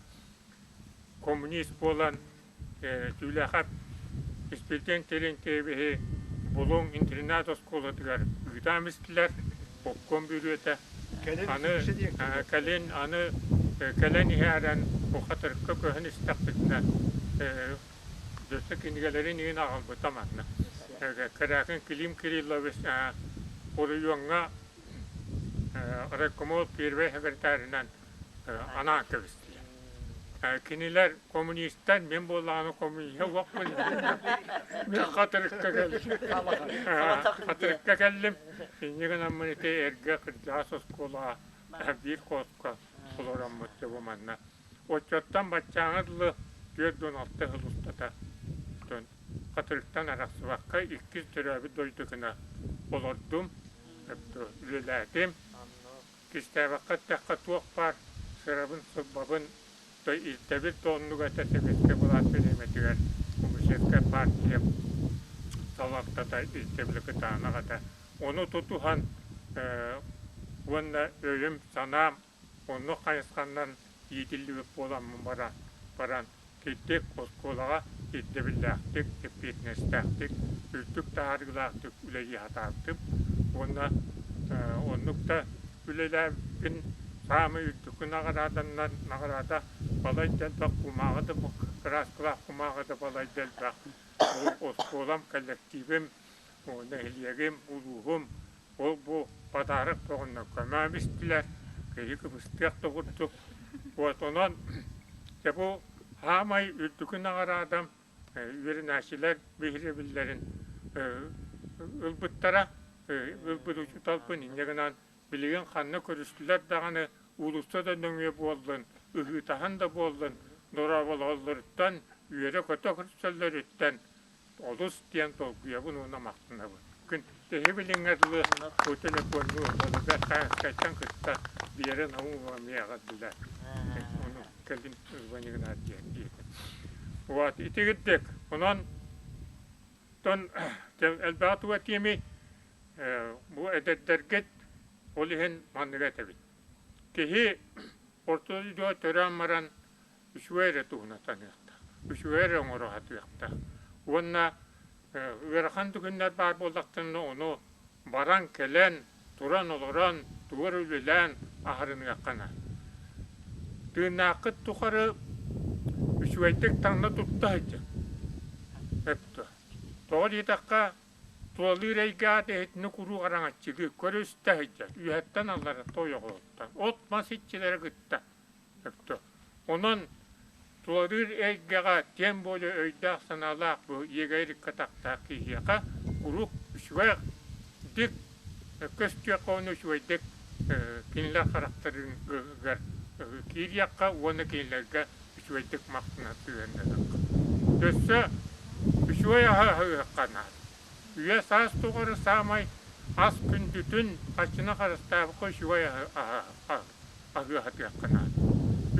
коммунист буолан Түүлээхэп Испирдиэн Терентьевиһи Булуҥ интэринээт оскуолатыгар ыытаан истилэр, обком бүрүөтэ. Аны кэлин аны кэлэн иһээрэн бу хатырыкка көһөн истэхпитинэ өссө кинигэлэрин иһин аҕалбыта манна. Кэрээкин Клим Кириллович оройуоҥҥа райкомол первэй секретарынан анаан кэбистилэр. Кинилэр коммунистар, мин буоллаҕына коммуниһа уохпун. Мин хатырыкка кэллим. Хатырыкка кэллим. Инньэ гынаммын ити эргэ кырдьаҕас оскуолаҕа биир хоско олороммут дьэ бу манна. Оччоттон баччааҥҥа дылы 46 сыл устата Хатырыктан арахсыбакка иккис төрөөбүт дойду гына олордум, үлэлээтим. Кистээбэххэ эттэххэ туох баар сырабын-сылбабын ирдэбил да оннук этэ сэбиэскэй былаас бириэмэтигэр коммунистическай партия салалтата ирдэбилэ кытаанах этэ. Ону тутуһан уонна өйүм-санаам оннук хайысханнан иитиллибит буоламмын баран, баран кирдик оскуолаҕа ирдэбиллээхтик, эппиэтинэстээхтик, үрдүк таһаарыылаахтык үлэлии сатаабытым уонна оннук да үлэлээбиппин саамай үрдүкү наҕарааданнан наҕараада балайда элбэх кумааҕы да кырааскалаах кумааҕы да балайда элбэх оскуолам, коллективым, нэһилиэгим, улууһум ол бу подарок бөҕөннө көмө истилэр, киһи кыбыстыах да курдук. Вот онон дьэ бу саамай үрдүкү наҕараадам үөрэнээччилэр биһирэбиллэрин ылбыттара, ылбыт учууталбын инньэ гынан билигин ханна көрүстүлэр даҕаны уулусса да нөҥүө буоллун, ыһыытаһан да буоллун, дорооболоһоллоруттан, үөрэ-көтө көрсөллөрүттэн олус диэн долгуйабын уонна махтанабын. Күн төһө билиҥҥэ дылы бу телефоннуу Бэрт Хаһыскайтан кытта Вера Наумова эмиэ эҕэрдэлэр. Ону кэлин Иван диэн диэтим. Вот итигирдик. Онон тон элбэҕи туга этиэмий бу эдэрдэргит ол иһин манныгы этэбит. Киһи орто дойдуга төрөөн баран үчүгэй эрэ туһунан саныахтаах, үчүгэй эрэ оҥоро сатыахтаах. Уонна ыарахан түгэннэр баар буоллахтарына, ону баран кэлэн, туран-олорон, тугу эрэ үлэлээн аһарыныахха наада. Тыыннааххыт тухары үчүгэйдик таҥна тутта сылдьыҥ. Эптэ. Тоҕо диэтэххэ, тулалыыр эйгэ аат иһитини куруук араҥаччылыы, көрө-истэ сылдьар, үөһэттэн аллара тойоҕолоттон, от-мас иччилэрэ кытта Онон тулалыыр эйгэҕэ тем более өйдөөх-санаалаах бу иэгэйриккэ тахтаах киһиэхэ куруук үчүгэйдик көстүөххэ уонна үчүгэйдик кинилэр харахтарыгар киириэххэ уонна кинилэргэ үчүгэйдик махтана сыһыаннаһыахха. Өссө үчүгэй аһы аһыахха наада. Үйэ саас тухары саамай ас күндүтүн хаччына харыстаабыкка үчүгэй аһы аһы аһыаһатыахха наада.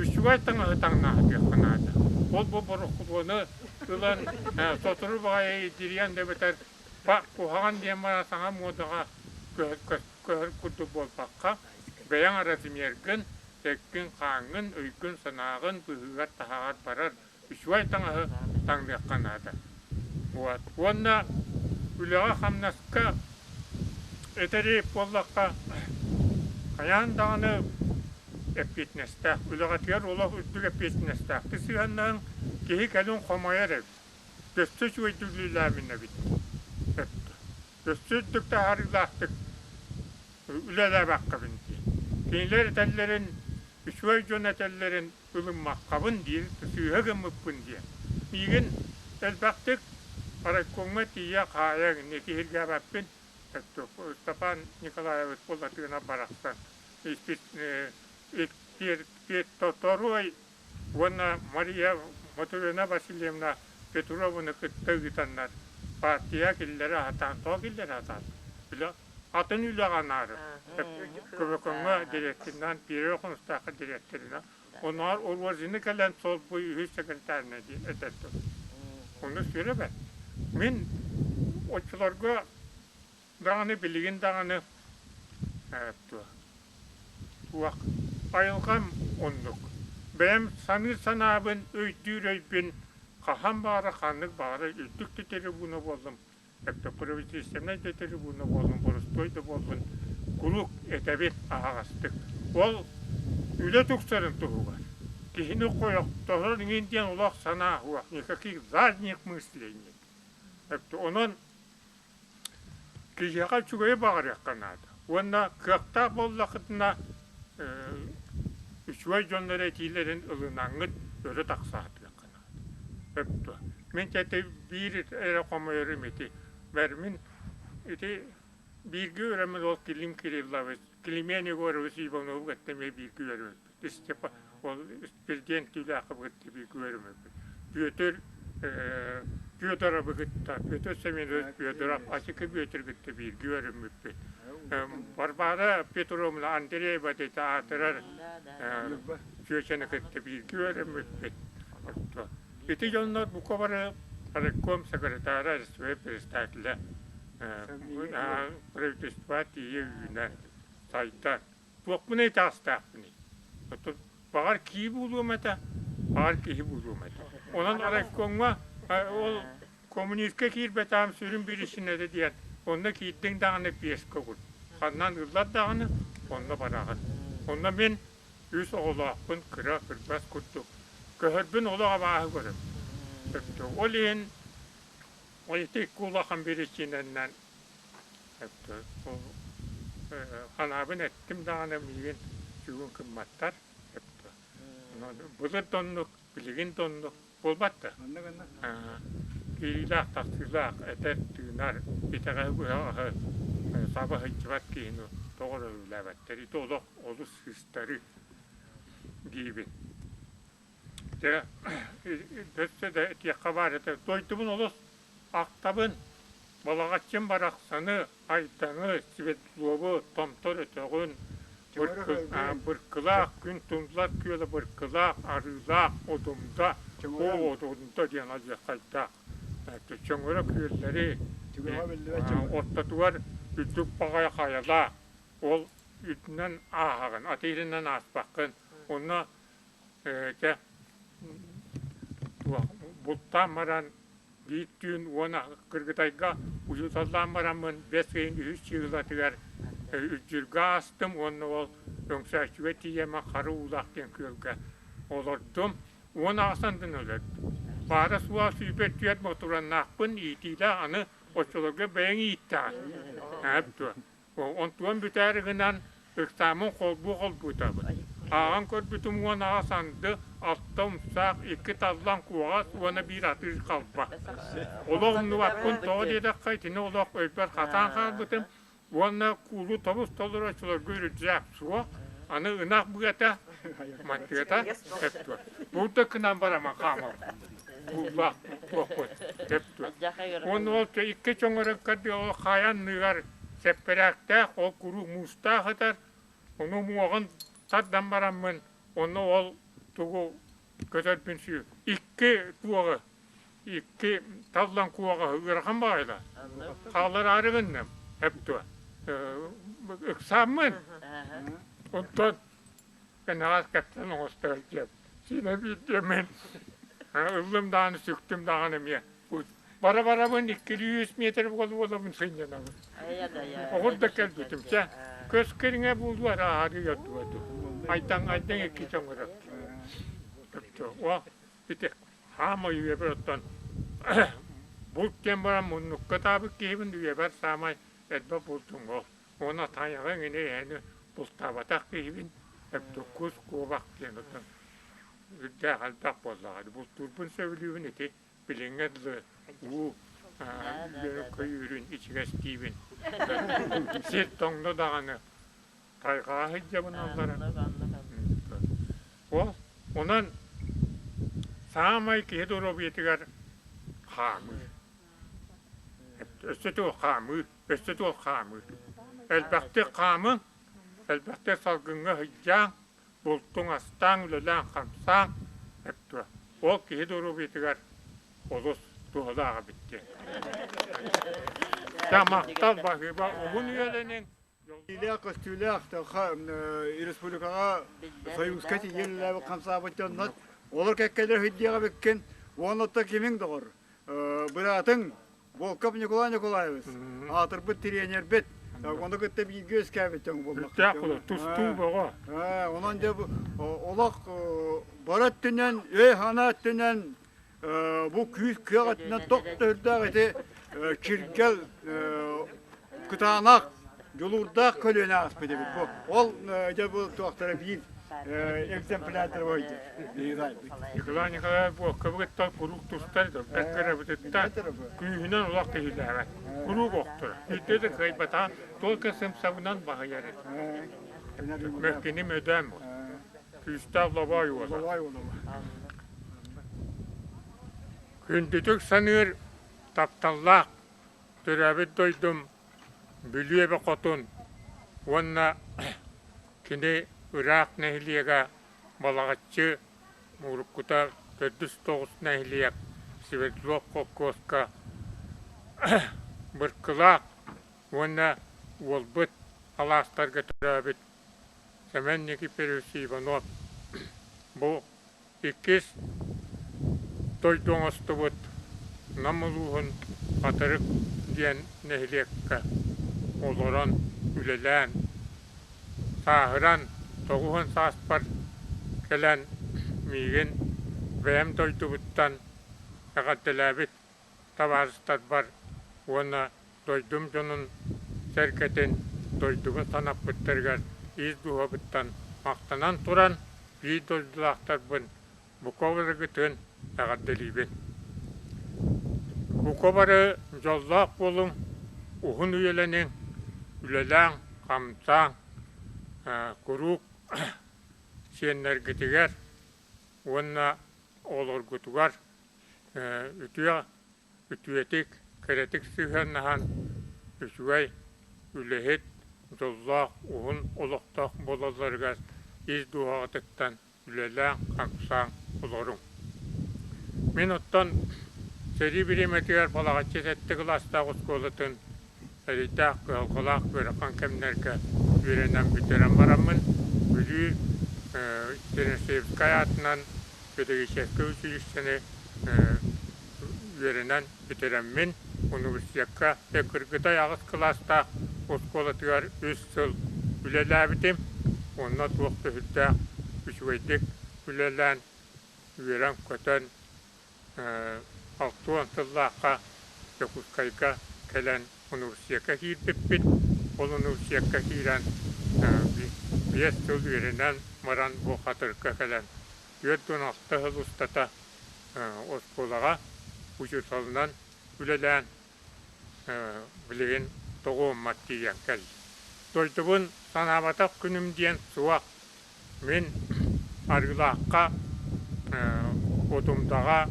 Үчүгэй таҥаһы таҥнаһатыахха наада. Ол бу бороххутуону ылан сотору баҕайы дирийэн да эбэтэр куһаҕан диэн баран саҥа муодаҕа көһөр курдук буолбакка, бэйэҥ размергын, эккин-хааҥҥын, өйгүн-санааҕын быһыыгар-таһааҕар барар үчүгэй таҥаһы таҥныахха наада. Вот. Уонна үлэҕэ-хамнаска этэри буоллахха, хайаан даҕаны эппиэтинэстээх, үлэҕитигэр олох үрдүк эппиэтинэстээхтик сыһыаннаһыҥ, киһи кэлин хомойор эбит. Өссө үчүгэйдик үлэлээмин эбит. Өссө үрдүк таһаарыылаахтык үлэлээбэккэбин диэн. Кинилэр этэллэрин, үчүгэй дьон этэллэрин ылыммаккабын диир, сыыһа гыммыппын диэн. Миигин элбэхтик райкомҥа тиийэ хаайа киһиргээбэппин. Степан Николаевич Булатынов барахсан Тоторуой уонна Мария Мотрена Васильевна Петрованы кытта ыытаннар партия киллэрэ сатаан, тоҕо киллэрэ сатаан? Атын үлэҕэ анаары. Көбөкөҥҥө директорынан, Первый Хомустаахха директорынан. Онугар Урвазины кэлэн солбуй үһүс секретарына диэн этэр Ону сүрэ бэрт. Мин оччолорго даҕаны билигин даҕаны туох айылҕам оннук. Бэйэм саныыр санаабын, өйдүүр өйбүн хаһан баҕара ханнык баҕара үрдүк да трибуна буоллум правительственнай да трибуна буоллун, боростуой да буоллун, куруук этэбин аһаҕастык. Ол үлэ тупсарын туһугар киһини хойохторор иҥин диэн олох санаа суох, никаких задних мыслей нет. Онон киһиэхэ үчүгэйи баҕарыахха наада. Уонна кыахтаах буоллаххытына үчүгэй дьоннор этиилэрин ылынаҥҥыт өрө тахсаатыахха наада. Мин ити биир эрэ хомойорум ити. Бэр мин ити бииргэ үөрэммит ол Клим Кириллович, Климент Егорович Иванову кытта эмиэ бииргэ үөрэммиппит. Степа ол президент түүлээххэ кытта бииргэ үөрэммиппит. Петр Федоровы кытта, Петр Семенович Федоров, Асика Петр кытта бииргэ үөрэммиппит. Варвара Петровна Андреева диэти аатырар чүөчэни кытта бииргэ үөрэммиппит. Ити дьоннор бука бары райком секретара, СВ председателэ, правительство тиийэ үүнэн, сайдан. Туохпунай таастаахпыный? Баҕар кии буолуом этэ, баҕар киһи буолуом этэ. Онон райкомҥа Ол коммунистка киирбэтэҕим сүрүн биричиинэтэ диэн, онно киирдиҥ даҕаны пиэскэ угут. Ханнан ыллар даҕаны, онно бараҕын. Онно мин үс оҕолоохпун, кыра, кырбас курдук. Көһөрбүн олох абааһы көрөм. Ол иһин ити икки улахан биричиинэннэн ханаабын эттим даҕаны миигин сүгүн гымматтар. Былыр да оннук, билигин да оннук буолбат да. Киириилээх-тахсыылаах, этэр-тыынар, итэҕэһи-быһаҕаһы саба сылдьыбат киһини тоҕо эрэ өлүүлээбэттэр. Ити олох олус сыыстарыы диибин. Дьэ, өссө да этиэххэ баар этэ, дойдубун олус ахтабын. Балаҕаччым барахсаны, Айдаҥы, Свердлову, Томтор өтөҕүн, Быркылаах, Күн Тумлар күөлэ Быркылаах, Арыылаах, Одумда, Оо Одунда диэн алдьархайдаах чөҥөрө күөллэри ортотугар үрдүк баҕайы хайалаах, ол үрдүнэн ааһаҕын, атыырынан ааспаккын. Онно дьэ бултаан баран биир түүн уонна Кыргытайга учууталлаан бараммын бэс ыйын үһүс чыылатыгар Үлдьүргэ аастым уонна ол Өҥсөөччүгэ тиийэммин Хара Уулаах диэн күөлгэ олордум. 18 андын өлөрдүм. Баара суоҕа 124 мотураннаахпын иитиилээх аны оччолорго бэйэҥ ииттэҕин. Ээп дуо? Онтуон бүтээри гынан ыксааммын холбуу-холбуутабын. Ааҕан көрбүтүм 18 анды, алта умсаах, икки таллан куоҕас уонна биир атыыр халба. Олох умнубаппын, тоҕо диэтэххэ итини олох өйбөр хатаан хаалбытым уонна куулу тобус толорооччуларга үрүдьээк суох, аны ынах быата, мантыата сөп дуо. Булда гынан бараман хаамабын. Буллаах туохпун сөп дуо. Уонна ол икки чоҥорон ол хайа анныгар сэппэрээктээх, ол куруук муустаах ытар, ону муоҕун тардан бараммын, онно ол тугу көтөрбүн сүү икки туоҕы, икки таллан куоҕаһы ыарахан баҕайыта хааллараары гынным, эп дуо ыксааммын, онтон кэнэҕэс кэпсээн оҥосто сылдьыам. Сиинэ биирдэ мин ыллым даҕаны сүктүм даҕаны эмиэ Бара-барабын иккилии үс метр буола-буолабын сынньанабын. Оҕур да кэлбитим. Чэ, көс кэриҥэ буолуо арааһары ярдуа дуу. Айдаҥ айдаҥ икки чоҥорор. О, ити хаамай үйэбэр оттон булт диэн баран муннукка таабыт киһибин үйэбэр саамай элбэх бултум ол. Уонна тайаҕы эҥини эһэни бултаабатах киһибин эптуккус куобах диэн оттон үрдээх элбэх буоллаҕа. Бултуурбун сөбүлүүбүн ити билиҥҥэ дылы уу көйүүрүн ичигэстиибин. Сир тоҥно даҕаны тайҕаҕа сылдьабын аллара. Ол онон саамай киһи доруобуйатыгар хаамыы. Өссө туох хаамыы, өссө туох хаамыы. Элбэхтик хаамыҥ, элбэхтик салгыҥҥа сылдьааҥ, бултуҥ астааҥ, үлэлээҥ-хамсааҥ эптуо. Ол киһи доруобуйатыгар олус туһалаах эбит диэн. Дьэ, махтал баһыыба уһун үйэлэниҥ. Илээх көстүүлээх республикаҕа Союзка тиийэн үлэлээбит хамсаабыт дьоннор олор кэккэлэр сылдьыаҕа эбиккин уонна оттон кимиҥ доҕор быраатыҥ Волков Николай Николаевич, аатырбыт тириэньэрбит, ону кытта бииргэ үөскээбит дьон буоллахха. Тустуу бөҕө. Онон дьэ олох бары өттүнэн, өй-санаа өттүнэн бу күүс кыах өттүнэн тох да үрдээх ити чиргэл кытаанах дьулуурдаах көлүөнэ ааспыт эбит бу. Ол дьэ бу туохтара биир экземплярдар бойдыр. Николай Николаевич буоккабыгыттан куруук тустар бэрт кырабытыттан күүһүнэн олох киһилээҕэ. Куруук охторо. Биирдэ да кыайбатаҕын только сымсабынан баһыйар этэ. Мөккини мөдөөн буол. Күүстээх лобоой уола. Күндүтүк саныыр тапталлаах төрөөбүт дойдум Бүлүү эбэ хотун уонна кини ыраах нэһилиэгэ Балаҕаччы уруккута төрдүс тоҕус нэһилиэк Свердлов холкуоска Быркылаах уонна Уолбут алаастарга төрөөбүт Сэмэн Никифорович Иванов бу иккис дойду оҥостубут. Нам улууһун Хатырык диэн нэһилиэккэ олорон, үлэлээн, сааһыран, 90 сааспар кэлэн миигин бэйэм дойдубуттан эҕэрдэлээбит табаарыстарбар уонна дойдум дьонун сэргэтин дойдубун санаппыттарыгар ис дууһабыттан махтанан туран биир дойдулаахтарбын бука барыгытын эҕэрдэлиибин. Бука бары дьоллоох буолуҥ, уһун үйэлэниҥ, үлэлээҥ, хамсааҥ, куруук сиэннэргитигэр уонна оҕолоргутугар үтүө үтүөтүк, кэрэтик сыһыаннаһан, үчүгэй, үлэһит, дьоллоох, уһун олохтоох буолалларыгар ис дууһаҕытыттан үлэлээҥ-хамсааҥ олоруҥ. Мин оттон сэрии бириэмэтигэр Балаҕаччы сэттэ кылаастаах оскуолатын эрэйдээх, кыһалҕалаах ыарахан кэмнэргэ үөрэнэн бүтэрэн бараммын, Бүлүү Чернышевскай аатынан педагогическай училищены үөрэнэн бүтэрэммин, университекка Кыргыдай аҕыс кылаастаах оскуолатыгар үс сыл үлэлээбитим. Онно туох да сүрдээх үчүгэйдик үлэлээн, үөрэн-көтөн, 60 сыллаахха Дьокуускайга кэлэн университекка киирбиппит. Ол университекка киирэн 5 сыл үөрэнэн баран бу Хатырыкка кэлэн 46 сыл устата оскуолаҕа учууталынан үлэлээн билигин тоҕуоммат тиийэн кэллим. Дойдубун санаабатах күнүм диэн суох. Мин Арыылаахха, Кутумдаҕа,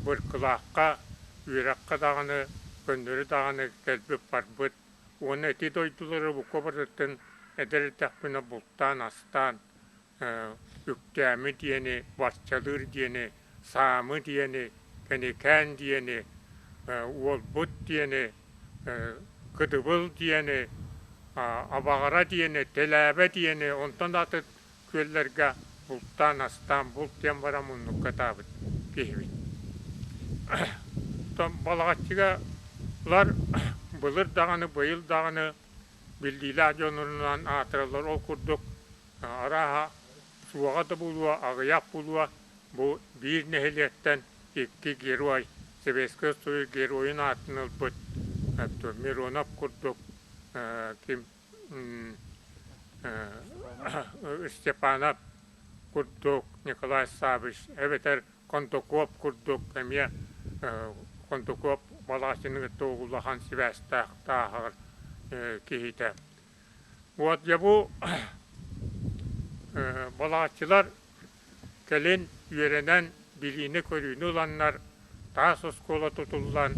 Быркылаахха үөрэххэ даҕаны, көннөрү даҕаны кэлбит-барбыт уонна ити дойдулары бука барытын эдэр эрдэхпинэ бултаан-астаан Үктээми диэни, Барчалыыр диэни, Саамы диэни, Кэникээн диэни, Уолбут диэни, Кыдыбыл диэни, Абаҕара диэни, Тэлээбэ диэни, онтон да атын күөллэргэ бултаан-астаан булт диэн баран муннукка ытаабыт киһибит. Балаҕаччыга-лар былыр даҕаны, быйыл даҕаны биллиилээх дьонунан аатыраллар. Ол курдук Арааһа, суоҕа да буолуо, аҕыйах буолуо, бу биир нэһилиэктэн икки герой, Советскай Союз геройун аатын ылбыт Миронов курдук ким Степанов курдук Николай Саввич эбэтэр Кондаков курдук эмиэ Кондаков Балаачыны кытта улахан сибээстээх тааһаҕар киһитэ. Вот дьэ бу балааччылар кэлин үөрэнэн билиини-көрүүнү ыланнар таас оскуола тутуллан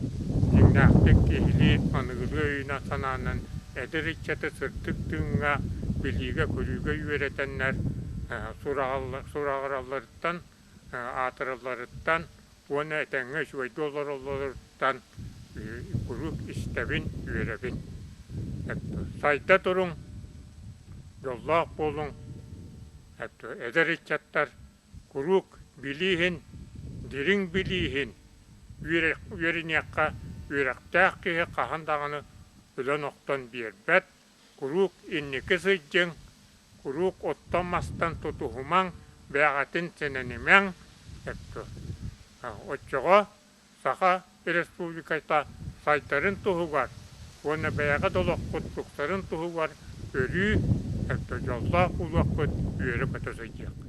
дьиҥнээхтик киһилии аныгылыы өйүнэн-санаанан эдэр ыччаты сырдык тыыҥҥа билиигэ-көрүүгэ үөрэтэннэр сураҕыралларыттан аатыралларыттан уонна этэҥҥэ үчүгэйдик олороллоруттан куруук истэбин, үөрэбин. Сайда туруҥ, дьоллоох буолуҥ, эдэр ыччаттар куруук билииһин, дириҥ билииһин үөрэниэххэ үөрэхтээх киһи хаһан даҕаны өлөн-охтон биэрбэт, куруук инники сылдьыҥ, куруук оттон-мастан тутуһумаҥ, бэйэҕитин сэнэнимэҥ, Оччоҕо Саха Республиката сайдарын туһугар уонна бэйэҕит олоххут тупсарын туһугар өрүү дьоллоох буолуоххут, үөрэ-көтө сылдьыаххыт.